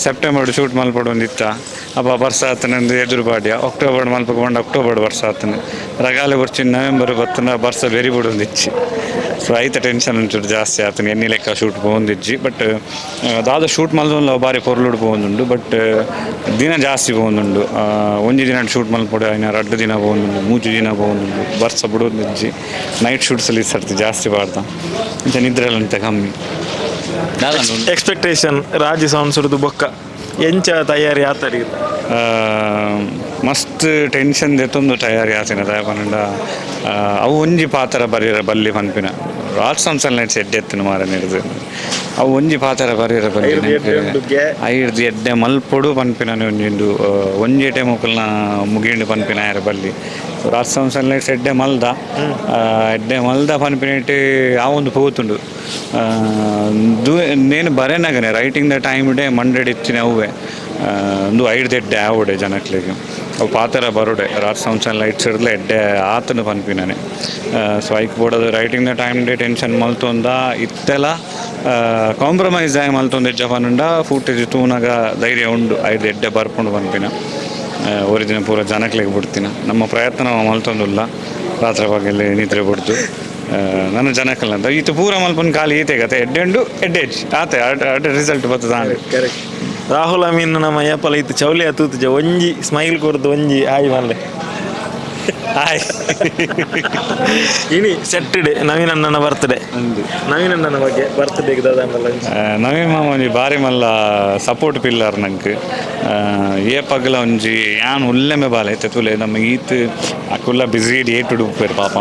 ಸೆಪ್ಟೆಂಬರ್ ಶೂಟ್ ಮಲ್ಪಡು ಒಂದಿತ್ತ, ಅಪ್ಪ ಬರ್ಸ ಆತನಂದು ಎದುರು ಪಾಡ್ಯ. ಅಕ್ಟೋಬರ್ ಮಲ್ಪಕ್ಕೆ ಪಂಡ ಅಕ್ಟೋಬರ್ ಬರ್ಸ ಆತನ. ರಗಾಲೆ ಬರ್ಚಿ ನವೆಂಬರ್ ಬತ್ತನ ಬರ್ಸ ಬೆರಿ ಬಿಡೊಂದಿಚ್ಚಿ. ಸೊ ಐತ ಟೆನ್ಷನ್ ಒಂಚೂರು ಜಾಸ್ತಿ ಆತನ. ಎಣ್ಣೆ ಲೆಕ್ಕ ಶೂಟ್ ಪೋವೊಂದಿಜ್ಜಿ. ಬಟ್ ದಾದ ಶೂಟ್ ಮಲ್ದೊಂದು ಬಾರಿ ಪೊರ್ಲುಡು ಪೋವೊಂದುಂಡು. ಬಟ್ ದಿನ ಜಾಸ್ತಿ ಪೋವೊಂದುಂಡು. ಒಂಜಿ ದಿನ ಶೂಟ್ ಮಲ್ಪೊಡು ಆಯ್ನ ರಡ್ಡು ದಿನ ಪೋವೊಂದುಂಡು, ಮೂಜಿ ದಿನ ಪೋವೊಂದುಂಡು. ಬರ್ಸ ಬಿಡೊಂದಿಜ್ಜಿ. ನೈಟ್ ಶೂಟ್ಸಲ್ಲಿ ಸರ್ತಿ ಜಾಸ್ತಿ ಪಾಡ್ದ ಇಂಚ ನಿದ್ರೆಲ್ಲ ಅಂತ ಕಮ್ಮಿ ದಾದ ಉಂಡು. ಎಕ್ಸ್ಪೆಕ್ಟೇಷನ್ ರಾಜಿ ಸೌಂಡ್ಸ್ ಬೊಕ್ಕ ಎಂಚ ತಯಾರಿ ಆತರಿ? ಮಸ್ತ್ ಟೆನ್ಷನ್ ದೆತ್ತೊಂದು ತಯಾರಿ ಆತಿನ. ದಾಯ ಪಂಡ ಅವು ಒಂಜಿ ಪಾತ್ರ ಬರಿಯರ ಬಲ್ಲಿ ಪನ್ಪಿನ. ರಾಜ್ ಸಂಸಲ್ ನೈಟ್ಸ್ ಎಡ್ಡೆ ಎತ್ತಿನ ಮಾರ ನಿಡ್ದು ಅವು ಒಂಜಿ ಪಾತ್ರ ಬರಿಯರ ಬಲ್ಲಿ. ಐರ್ದ್ ಎಡ್ಡೆ ಉಂಡು ಗೆ. ಐರ್ದ್ ಎಡ್ಡೆ ಮಲ್ಪೊಡು ಪನ್ಪಿನ ಒಂಜಿಂದು ಒಂಜಿ ಟೈಮ್ ಮುಕಲ್ನ ಮುಗಿಂಡು ಪನ್ಪಿನ ಆಯರ ಬಲ್ಲಿ. ರಾಜ್ ಸಂಸಲ್ ನೈಟ್ಸ್ ಎಡ್ಡೆ ಮಲ್ದ, ಎಡ್ಡೆ ಮಲ್ದ ಪನ್ಪಿನೆಟ್ ಆ ಒಂದು ಪೋತುಂಡು. ನೇನು ಬರೆನಗನೆ ರೈಟಿಂಗ್ the time day ಮಂಡೆಡ್ ಇತ್ತಿನ ಅವೇ ಒಂದು ಐಡ್ದು ಎಡ್ಡೆ ಆವಡೆ ಜನಕ್ಲೆಗ್ ಅವು ಪಾತರ ಬರೋಡೆ. ರಾಜ್ ಸೌಂಡ್ಸ್ ಆ್ಯಂಡ್ ಲೈಟ್ಸ್ ಇಡ್ಲೆ ಎಡ್ಡೆ ಆತನು ಪನ್ಪಿನಾನೆ. ಸೊ ಐಕ್ ಬೋಡದು writing the time day tension ಮಲ್ತೊಂದ ಇತ್ತೆಲ. Compromise ಆಯ್ ಮಲ್ತೊಂದು ಜಪಾನುಂಡ ಫೂಟೇಜ್ ತೂನಗ ಧೈರ್ಯ ಉಂಡು ಐದು ಎಡ್ಡೆ ಬರ್ಪುಂಡು ಪನ್ಪಿನ. ಒರಿ ದಿನ ಪೂರ ಜನಕ್ಲೆಗ್ ಬಿಡ್ತಿನ ನಮ್ಮ ಪ್ರಯತ್ನ ಮಲ್ತೊಂದುಲ್ಲ ರಾತ್ರಿ ಪಗಲು ನಿದ್ರೆ ಬಿಡ್ದು ನನ್ನ ಜನಕಲ್ಲ ಅಂತ ಈತ ಪೂರ ಮಲ್ಪನ್ ಖಾಲಿ ಈತೆ ಕತೆ ಎಡ್ಡೆ ಉಂಡು ಎಡ್ಡೆ ಆತೆ ಅಡ್ಡೆ ರಿಸಲ್ಟ್ ಬರ್ತದ. ಕರೆಕ್ಟ್. ರಾಹುಲ್ ಅಮೀನ್ ನಮ್ಮ ಏಪಲ ಇತ್ತು ಚೌಲಿ ತೂತುಜ ಒಂಜಿ ಸ್ಮೈಲ್ ಕೊರ್ದು ಒಂಜಿ ಆಯ್ ಮಲ್ಲೆ ಹಾಯ್. ಇನಿ ಸೆಟ್ಟಡೆ ನವೀನ್ ಅಣ್ಣನ ಬರ್ತ್ಡೇ. ನವೀನ್ ಅಣ್ಣನ ಬಗ್ಗೆ ಬರ್ತ್ಡೇಗೆ ದಾದಾಂಡಲ? ನವೀನ್ ಮಾಮ ಒಂಜಿ ಬಾರಿ ಮಲ್ಲ ಸಪೋರ್ಟ್ ಪಿಲ್ಲರ್ ನಂಕ್. ಏ ಪಗಲ ಒಂಜಿ ಯಾನ್ ಉಲ್ಲೆಮೆ ಬಾಲೆ ಇತ್ತೆ ತೂಲೆ ನಮ್ಮ ಈತ್ ಅಕುಲ್ಲ ಬಿಸಿ ಏಟು ಉಪ್ಪೇರು ಪಾಪ.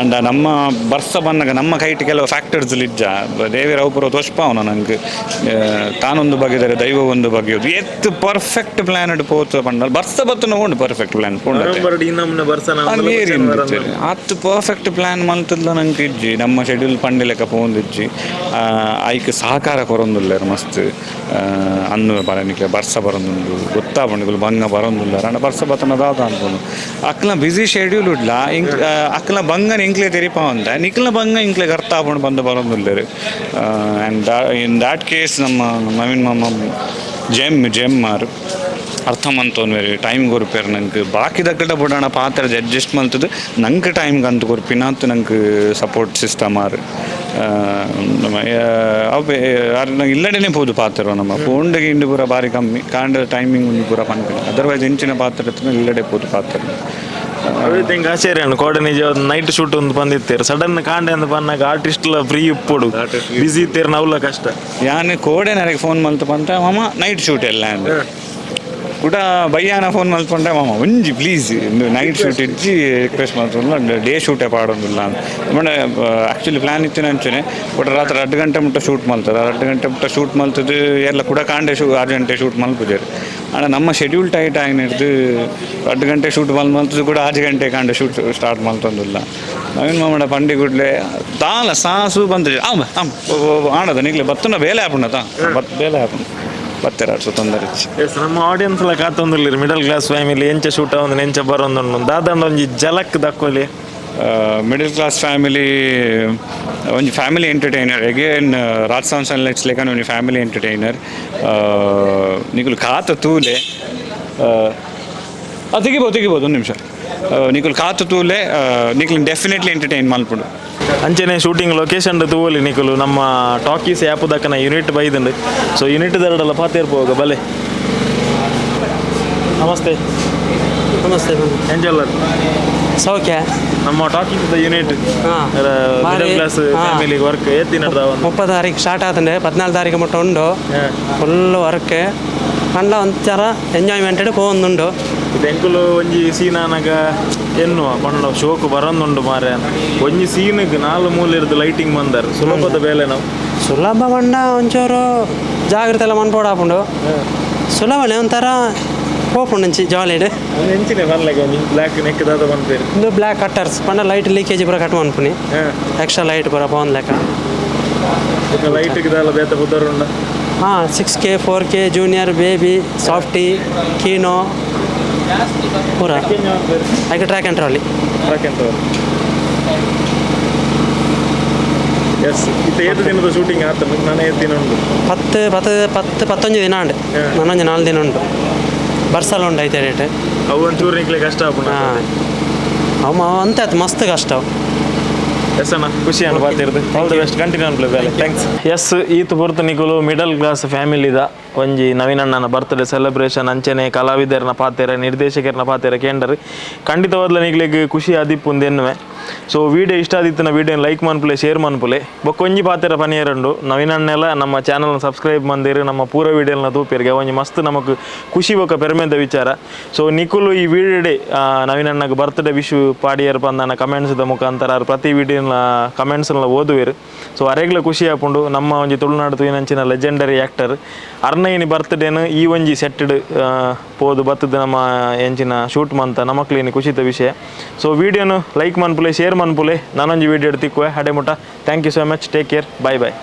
ಅಂಡ ನಮ್ಮ ಬರ್ಸ ಬಂದಾಗ ನಮ್ಮ ಕೈಟ್ ಕೆಲವು ಫ್ಯಾಕ್ಟರ್ಸ್ ಇಜ್ಜ ದೇವಿರ ಅವು ಪೂರ ತೋಷ್ಪಾವನ ನಂಗೆ. ತಾನೊಂದು ಬಗೆದರೆ ದೈವ ಒಂದು ಬಗೆಯೋದು ಎತ್ತು ಪರ್ಫೆಕ್ಟ್ ಪ್ಲಾನ್ ಪೋತು ಪಂಡ ಬರ್ಸ ಬತ್ತು ಉಂಡು ಪರ್ಫೆಕ್ಟ್ ಪ್ಲಾನ್ ಪೋಂಡ ನವೆಂಬರ್ ಇನ್ನೊಮ್ಮೆ ಬರ್ಸನ. ಅತ್ತು ಪರ್ಫೆಕ್ಟ್ ಪ್ಲಾನ್ ಮಲ್ತದ್ಲ ನಂಗೆ ಇಜ್ಜಿ ನಮ್ಮ ಶೆಡ್ಯೂಲ್ ಪಂಡಿ ಲೆಕ್ಕ ಪೋಂದಿಜ್ಜಿ. ಐಕ್ ಸಹಕಾರ ಕೊರೊಂದುಲ್ಲೆರ್ ಮಸ್ತ್. ಅನ್ನು ಬರನಿಕ್ಕೆ ಬರ್ಸ ಬರೊಂದುಂಡು ಗೊತ್ತಾಪುಂಡು ಬಂಗ ಬರೊಂದುಲ್ಲೆರ್ ಅಂಡ ಬರ್ಸ ಬತ್ತನ ದಾದ ಅನ್ಪುಂಡು ಅಕ್ಲ ಬಿಸಿ ಶೆಡ್ಯೂಲ್ ಉಡ್ಲ ಇಂಕ್ ಅಕ್ಲ ಬಂಗನ ಇಂಕ್ಲೆ ತೆರಿಪಾವಂತ ನಿಕ್ಲ ಬಂಗ ಇಂಕ್ಲೆ ಅರ್ಥ ಆಪುಂಡು ಬಂದು ಬರೊಂದುಲ್ಲೆರ್. And in that case ನಮ್ಮ ನವೀನ್ ಮಾಮ ಜೆಮ್ ಜೆಮ್ ಮಾರು ಅರ್ಥ ಮಂತೊನ್ವೆರ್ ಟೈಮ್ ಕೊರ್ಪೆರ್ ನಂಗೆ. ಬಾಕಿ ದಕ್ಕಡ ಬುಡಣ ಪಾತ್ರ ಅಡ್ಜಸ್ಟ್ ಮಲ್ತದ್ದು ನಂಗೆ ಟೈಮ್ ಅಂತ ಕೊರ್ಪಿನಾತ್ ನಂಗೆ ಸಪೋರ್ಟ್ ಸಿಸ್ಟಮ್ ಆರು ಅವು ನಂಗೆ ಇಲ್ಲಡೆನೇ ಪೋದು ಪಾತ್ರ ನಮ್ಮ ಫೋನ್ಡ್ ಗಿಂಡು ಪೂರ ಬಾರಿ ಕಮ್ಮಿ ಕಾಂಡ ಟೈಮಿಂಗ್ ಉಂಡು ಪೂರ ಪನ್ಪಿನ ಅದರ್ವೈಸ್ ಇಂಚಿನ ಪಾತ್ರ ಇತ್ತು ಇಲ್ಲಡೆ ಪೋದು ಪಾತ್ರ. ಎವ್ರಿಥಿಂಗ್ ಆಶ್ಚರ್ಯ ಕೋಡೆ ನಿಜ ನೈಟ್ ಶೂಟ್ ಒಂದು ಬಂದಿತ್ತೇರು ಸಡನ್ ಕಾಂಡೆ ಅಂದ್ ಪನ್ನಾಗ ಆರ್ಟಿಸ್ಟ್ ಲ ಫ್ರೀ ಇಪ್ಪೊಡು ಬಿಸಿ ಇತ್ತೇರು ನವ್ಲ ಕಷ್ಟ. ಯಾನ್ ಕೋಡೆ ನನಗೆ ಫೋನ್ ಮಲ್ತು ಪಂತ ಮಾಮ ನೈಟ್ ಶೂಟ್ ಎಲ್ಲ ಅಂದ್ ಕೂಡ ಬಯ್ಯಾನ ಫೋನ್ ಮಲ್ತ್ಕೊಂಡೆ ಮಾಮ ಒಂಜಿ please night shoot ಇಜ್ಜಿ ರಿಕ್ವೆಸ್ಟ್ ಮಲ್ತೊಂದು ಡೇ ಶೂಟೇ ಪಾಡೊಂದಿಲ್ಲ ಅಂತ. ಆ್ಯಕ್ಚುಲಿ ಪ್ಲ್ಯಾನ್ ಇತ್ತಿನ ಅಂಚನೆ ಬಟ್ ರಾತ್ರಿ 2 ಗಂಟೆ ಮುಟ್ಟ ಶೂಟ್ ಮಲ್ತದ 2 ಗಂಟೆ ಮುಟ್ಟ ಶೂಟ್ ಮಲ್ತದ್ದು ಎಲ್ಲ ಕೂಡ ಕಾಂಡೆ ಶೂ 6 ಗಂಟೆ ಶೂಟ್ ಮಲ್ಪುಜೆರ್. ಆಂಡ ನಮ್ಮ ಶೆಡ್ಯೂಲ್ ಟೈಟ್ ಆಯಿನ ಹಿಡ್ದು 2 ಗಂಟೆ ಶೂಟ್ ಮಲ್ ಮಲ್ತದ್ದು ಕೂಡ 6 ಗಂಟೆ ಕಾಂಡೆ ಶೂಟ್ ಸ್ಟಾರ್ಟ್ ಮಲ್ತೊಂದಿಲ್ಲ. ನವೀನ್ ಮಾಮಡ ಪಂಡಿ ಗುಡ್ಲೆ ದಾಲ ಸಾಸು ಬಂತು ಆಮ್ ಆಮ್ ಆಣದ ನಿಗ್ಲೆ ಬತ್ತುನ ಬೇಲೆ ಆಪುಂಡ ತಾ ಬತ್ ಬೇಲೆ ಆಪುಂಡು ಬತ್ತೆರ ತೊಂದರೆ. ಎಸ್ ನಮ್ಮ ಆಡಿಯನ್ಸ್ ಎಲ್ಲ ಕಾತೊಂದುಲ್ಲೆರ್ middle class family ಎಂಚ ಶೂಟ್ ಆವೊಂದು ಎಂಚ ಬರೊಂದುಂಡು ದಾದಂಡ ಒಂಜಿ ಜಲಕ್ ದಕ್ಕೊಲಿ. Middle class family ಒಂಜಿ family entertainer again Rajasthan sunlights ಲೇಖನ ಒಂಜಿ ಫ್ಯಾಮಿಲಿ ಎಂಟರ್ಟೈನರ್. ನಿಕುಲು ಕಾತ ತೂಲೆ ತೆಗಿಬೋದು ತೆಗಿಬೋದು ಒಂದು ನಿಮಿಷ ನಿಕುಲು ಕಾತ ತೂಲೆ ನಿಕುಲು ಡೆಫಿನೆಟ್ಲಿ ಎಂಟರ್ಟೈನ್ ಮಲ್ಪುಂಡು. ಅಂಚನೆ ಶೂಟಿಂಗ್ ಲೊಕೇಶನ್ ತೂವಲಿ ನಿಕುಲು ನಮ್ಮ ಟಾಕೀಸ್ ಆ್ಯಪ್ ದಕ್ಕನ ಯೂನಿಟ್ ಬೈದುಂಡು. ಸೊ ಯೂನಿಟ್ ದರಡಲ್ಲ ಪಾತೇರ್ಪೋಗ ಬಲೆ. ನಮಸ್ತೆ. ನಮಸ್ತೆ. ಎಂಜಲ್ಲ? ಸೌಖ್ಯ. ನಮ್ಮ talkies the unit middle class family work ಏತ್ ದಿನ 30 ತಾರೀಕು ಸ್ಟಾರ್ಟ್ ಆತಂಡೆ 14 ತಾರೀಕು ಮುಟ್ಟ ಉಂಡು ಫುಲ್ ವರ್ಕ್ ಕಂಡ ಒಂಥರ ಎಂಜಾಯ್ಮೆಂಟ್ ಪೋವೊಂದುಂಡು. ಇದು ಎಂಕುಲು ಒಂಜಿ ಸೀನ್ ಆನಗ ಎನ್ನುವ ಪಂಡ ಶೋಕು ಬರೊಂದುಂಡು ಮಾರೆ ಒಂಜಿ ಸೀನ್ಗ್ 4 ಮೂಲೆ ಇರ್ದು ಲೈಟಿಂಗ್ ಬಂದಾರ ಸುಲಭದ ಬೇಲೆ ನಾವು ಸುಲಭ ಪಂಡ ಒಂಚೂರು ಜಾಗ್ರತೆ ಎಲ್ಲ ಮನ್ಪೋಡಾಪುಂಡು ಸುಲಭನೆ ಒಂಥರ ಪೋಪುಂಡು ಜಾಲಿಡ್. ಎಂಚಿನ ಪನ್ಲೆಗ ಒಂಜಿ ಬ್ಲ್ಯಾಕ್ ನೆಕ್ ದಾದ ಪನ್ಪೇರು? ಇಂದು ಬ್ಲ್ಯಾಕ್ ಕಟ್ಟರ್ಸ್ ಪಂಡ ಲೈಟ್ ಲೀಕೇಜ್ ಪೂರ ಕಟ್ ಮನ್ಪುನಿ ಎಕ್ಸ್ಟ್ರಾ ಲೈಟ್ ಪೂರ ಪೋನ್ ಲೆಕ್ಕ. ಲೈಟ್ಗೆ ದಾಲ ಬೇತ ಪುದರುಂಡ? ಹಾಂ 6K 4K junior baby softy Kino ಪೂರ ಐಕೆ track and trolley. Track and trolley. Yes ಇತ್ತೆ ಏತ್ ದಿನದ ಶೂಟಿಂಗ್ ಆತ ನಾನು ಏತ್ ದಿನ ಉಂಟು? 10 10 10 11 ದಿನ ಉಂಟು ನಾನೊಂದು 4 ದಿನ ಉಂಟು ಬರ್ಸಲ ಉಂಟು ಐತೆ ರೇಟ್. ಅವು ಒಂಚೂರು ನಿಕ್ಲೆ ಕಷ್ಟ ಆಪುಂಡು. ಹಾಂ ಅವು ಅಂತ ಆಯ್ತು ಮಸ್ತ್ ಕಷ್ಟ ಅವು. ಎಸ್ ಅಣ್ಣ ಖುಷಿ ಅಣ್ಣ ಬಾತಿರ್ದು all the best continue ಅನ್ಪ್ಲೆ ಬೇಲೆ thanks. S ಈತ್ ಪೊರ್ತು ನಿಕುಲು ಮಿಡಲ್ ಕ್ಲಾಸ್ ಫ್ಯಾಮಿಲಿದ ಒಂಜಿ ನವೀನಣ್ಣನ ಬರ್ತ್ಡೇ ಸೆಲೆಬ್ರೇಷನ್ ಅಂಚನೆ ಕಲಾವಿದರನ ಪಾತೆರ ನಿರ್ದೇಶಕರನ ಪಾತೆರ ಕೇಂಡರ್ ಖಂಡಿತವಾದ್ಲ ನಿಕ್ಲೆಗ್ ಖುಷಿ ಆದಿಪ್ಪುಂದು ಎನ್ನುವೆ. ಸೊ ವಿಡಿಯೋ ಇಷ್ಟ ಆದಿತ್ತಿನ ವಿಡಿಯೋ ಲೈಕ್ ಮನ್ಪುಲೆ ಶೇರ್ ಮನ್ಪುಲೆ ಬೊಕ್ಕೊಂಜಿ ಪಾತೆರ ಪನಿಯರುಂಡು ನವೀನಣ್ಣೆಲ್ಲ ನಮ್ಮ ಚಾನಲ್ನ ಸಬ್ಸ್ಕ್ರೈಬ್ ಮಂದಿರು ನಮ್ಮ ಪೂರ ವಿಡಿಯೋನ ತೂಪೇರಿಗೆ ಒಂಜಿ ಮಸ್ತ್ ನಮಕ್ ಖುಷಿ ಬೊಕ್ಕ ಪೆರ್ಮೆದ ವಿಚಾರ. ಸೊ ನಿಕುಲು ಈ ವಿಡಿಯೋ ನವೀನಣ್ಣಗೆ ಬರ್ತ್ಡೇ ವಿಶ್ ಪಾಡಿಯರ್ ಪಂದನ ಕಮೆಂಟ್ಸ್ದ ಮುಖಾಂತರ ಪ್ರತಿ ವಿಡಿಯೋನ ಕಮೆಂಟ್ಸ್ನ ಓದುವೆರು. ಸೊ ಅರೆಗ್ಲ ಖುಷಿ ಆಪುಂಡು ನಮ್ಮ ಒಂಜಿ ತುಳುನಾಡು ತೂಯಿನಂಚಿನ ಲೆಜೆಂಡರಿ ಆ್ಯಕ್ಟರ್ ಅರ್ನಯಿನಿ ಬರ್ತ್ಡೇನು ಈ ಒಂಜಿ ಸೆಟ್ಟಡ್ ಪೋದು ಬತ್ತದ ನಮ್ಮ ಎಂಚಿನ ಶೂಟ್ ಮಂತ ನಮಕ್ಲೇನಿ ಖುಷಿತ ವಿಷಯ. ಸೊ ವಿಡಿಯೋನು ಲೈಕ್ ಮನ್ಪುಲೆ ಶೇರ್ ಮನ್ಪುಲೆ ನಾನೊಂಜಿ ವಿಡಿಯೋ ತಿಕ್ಕುವೆ ಹಡೆ ಮುಟ. Thank you so much, take care, bye bye.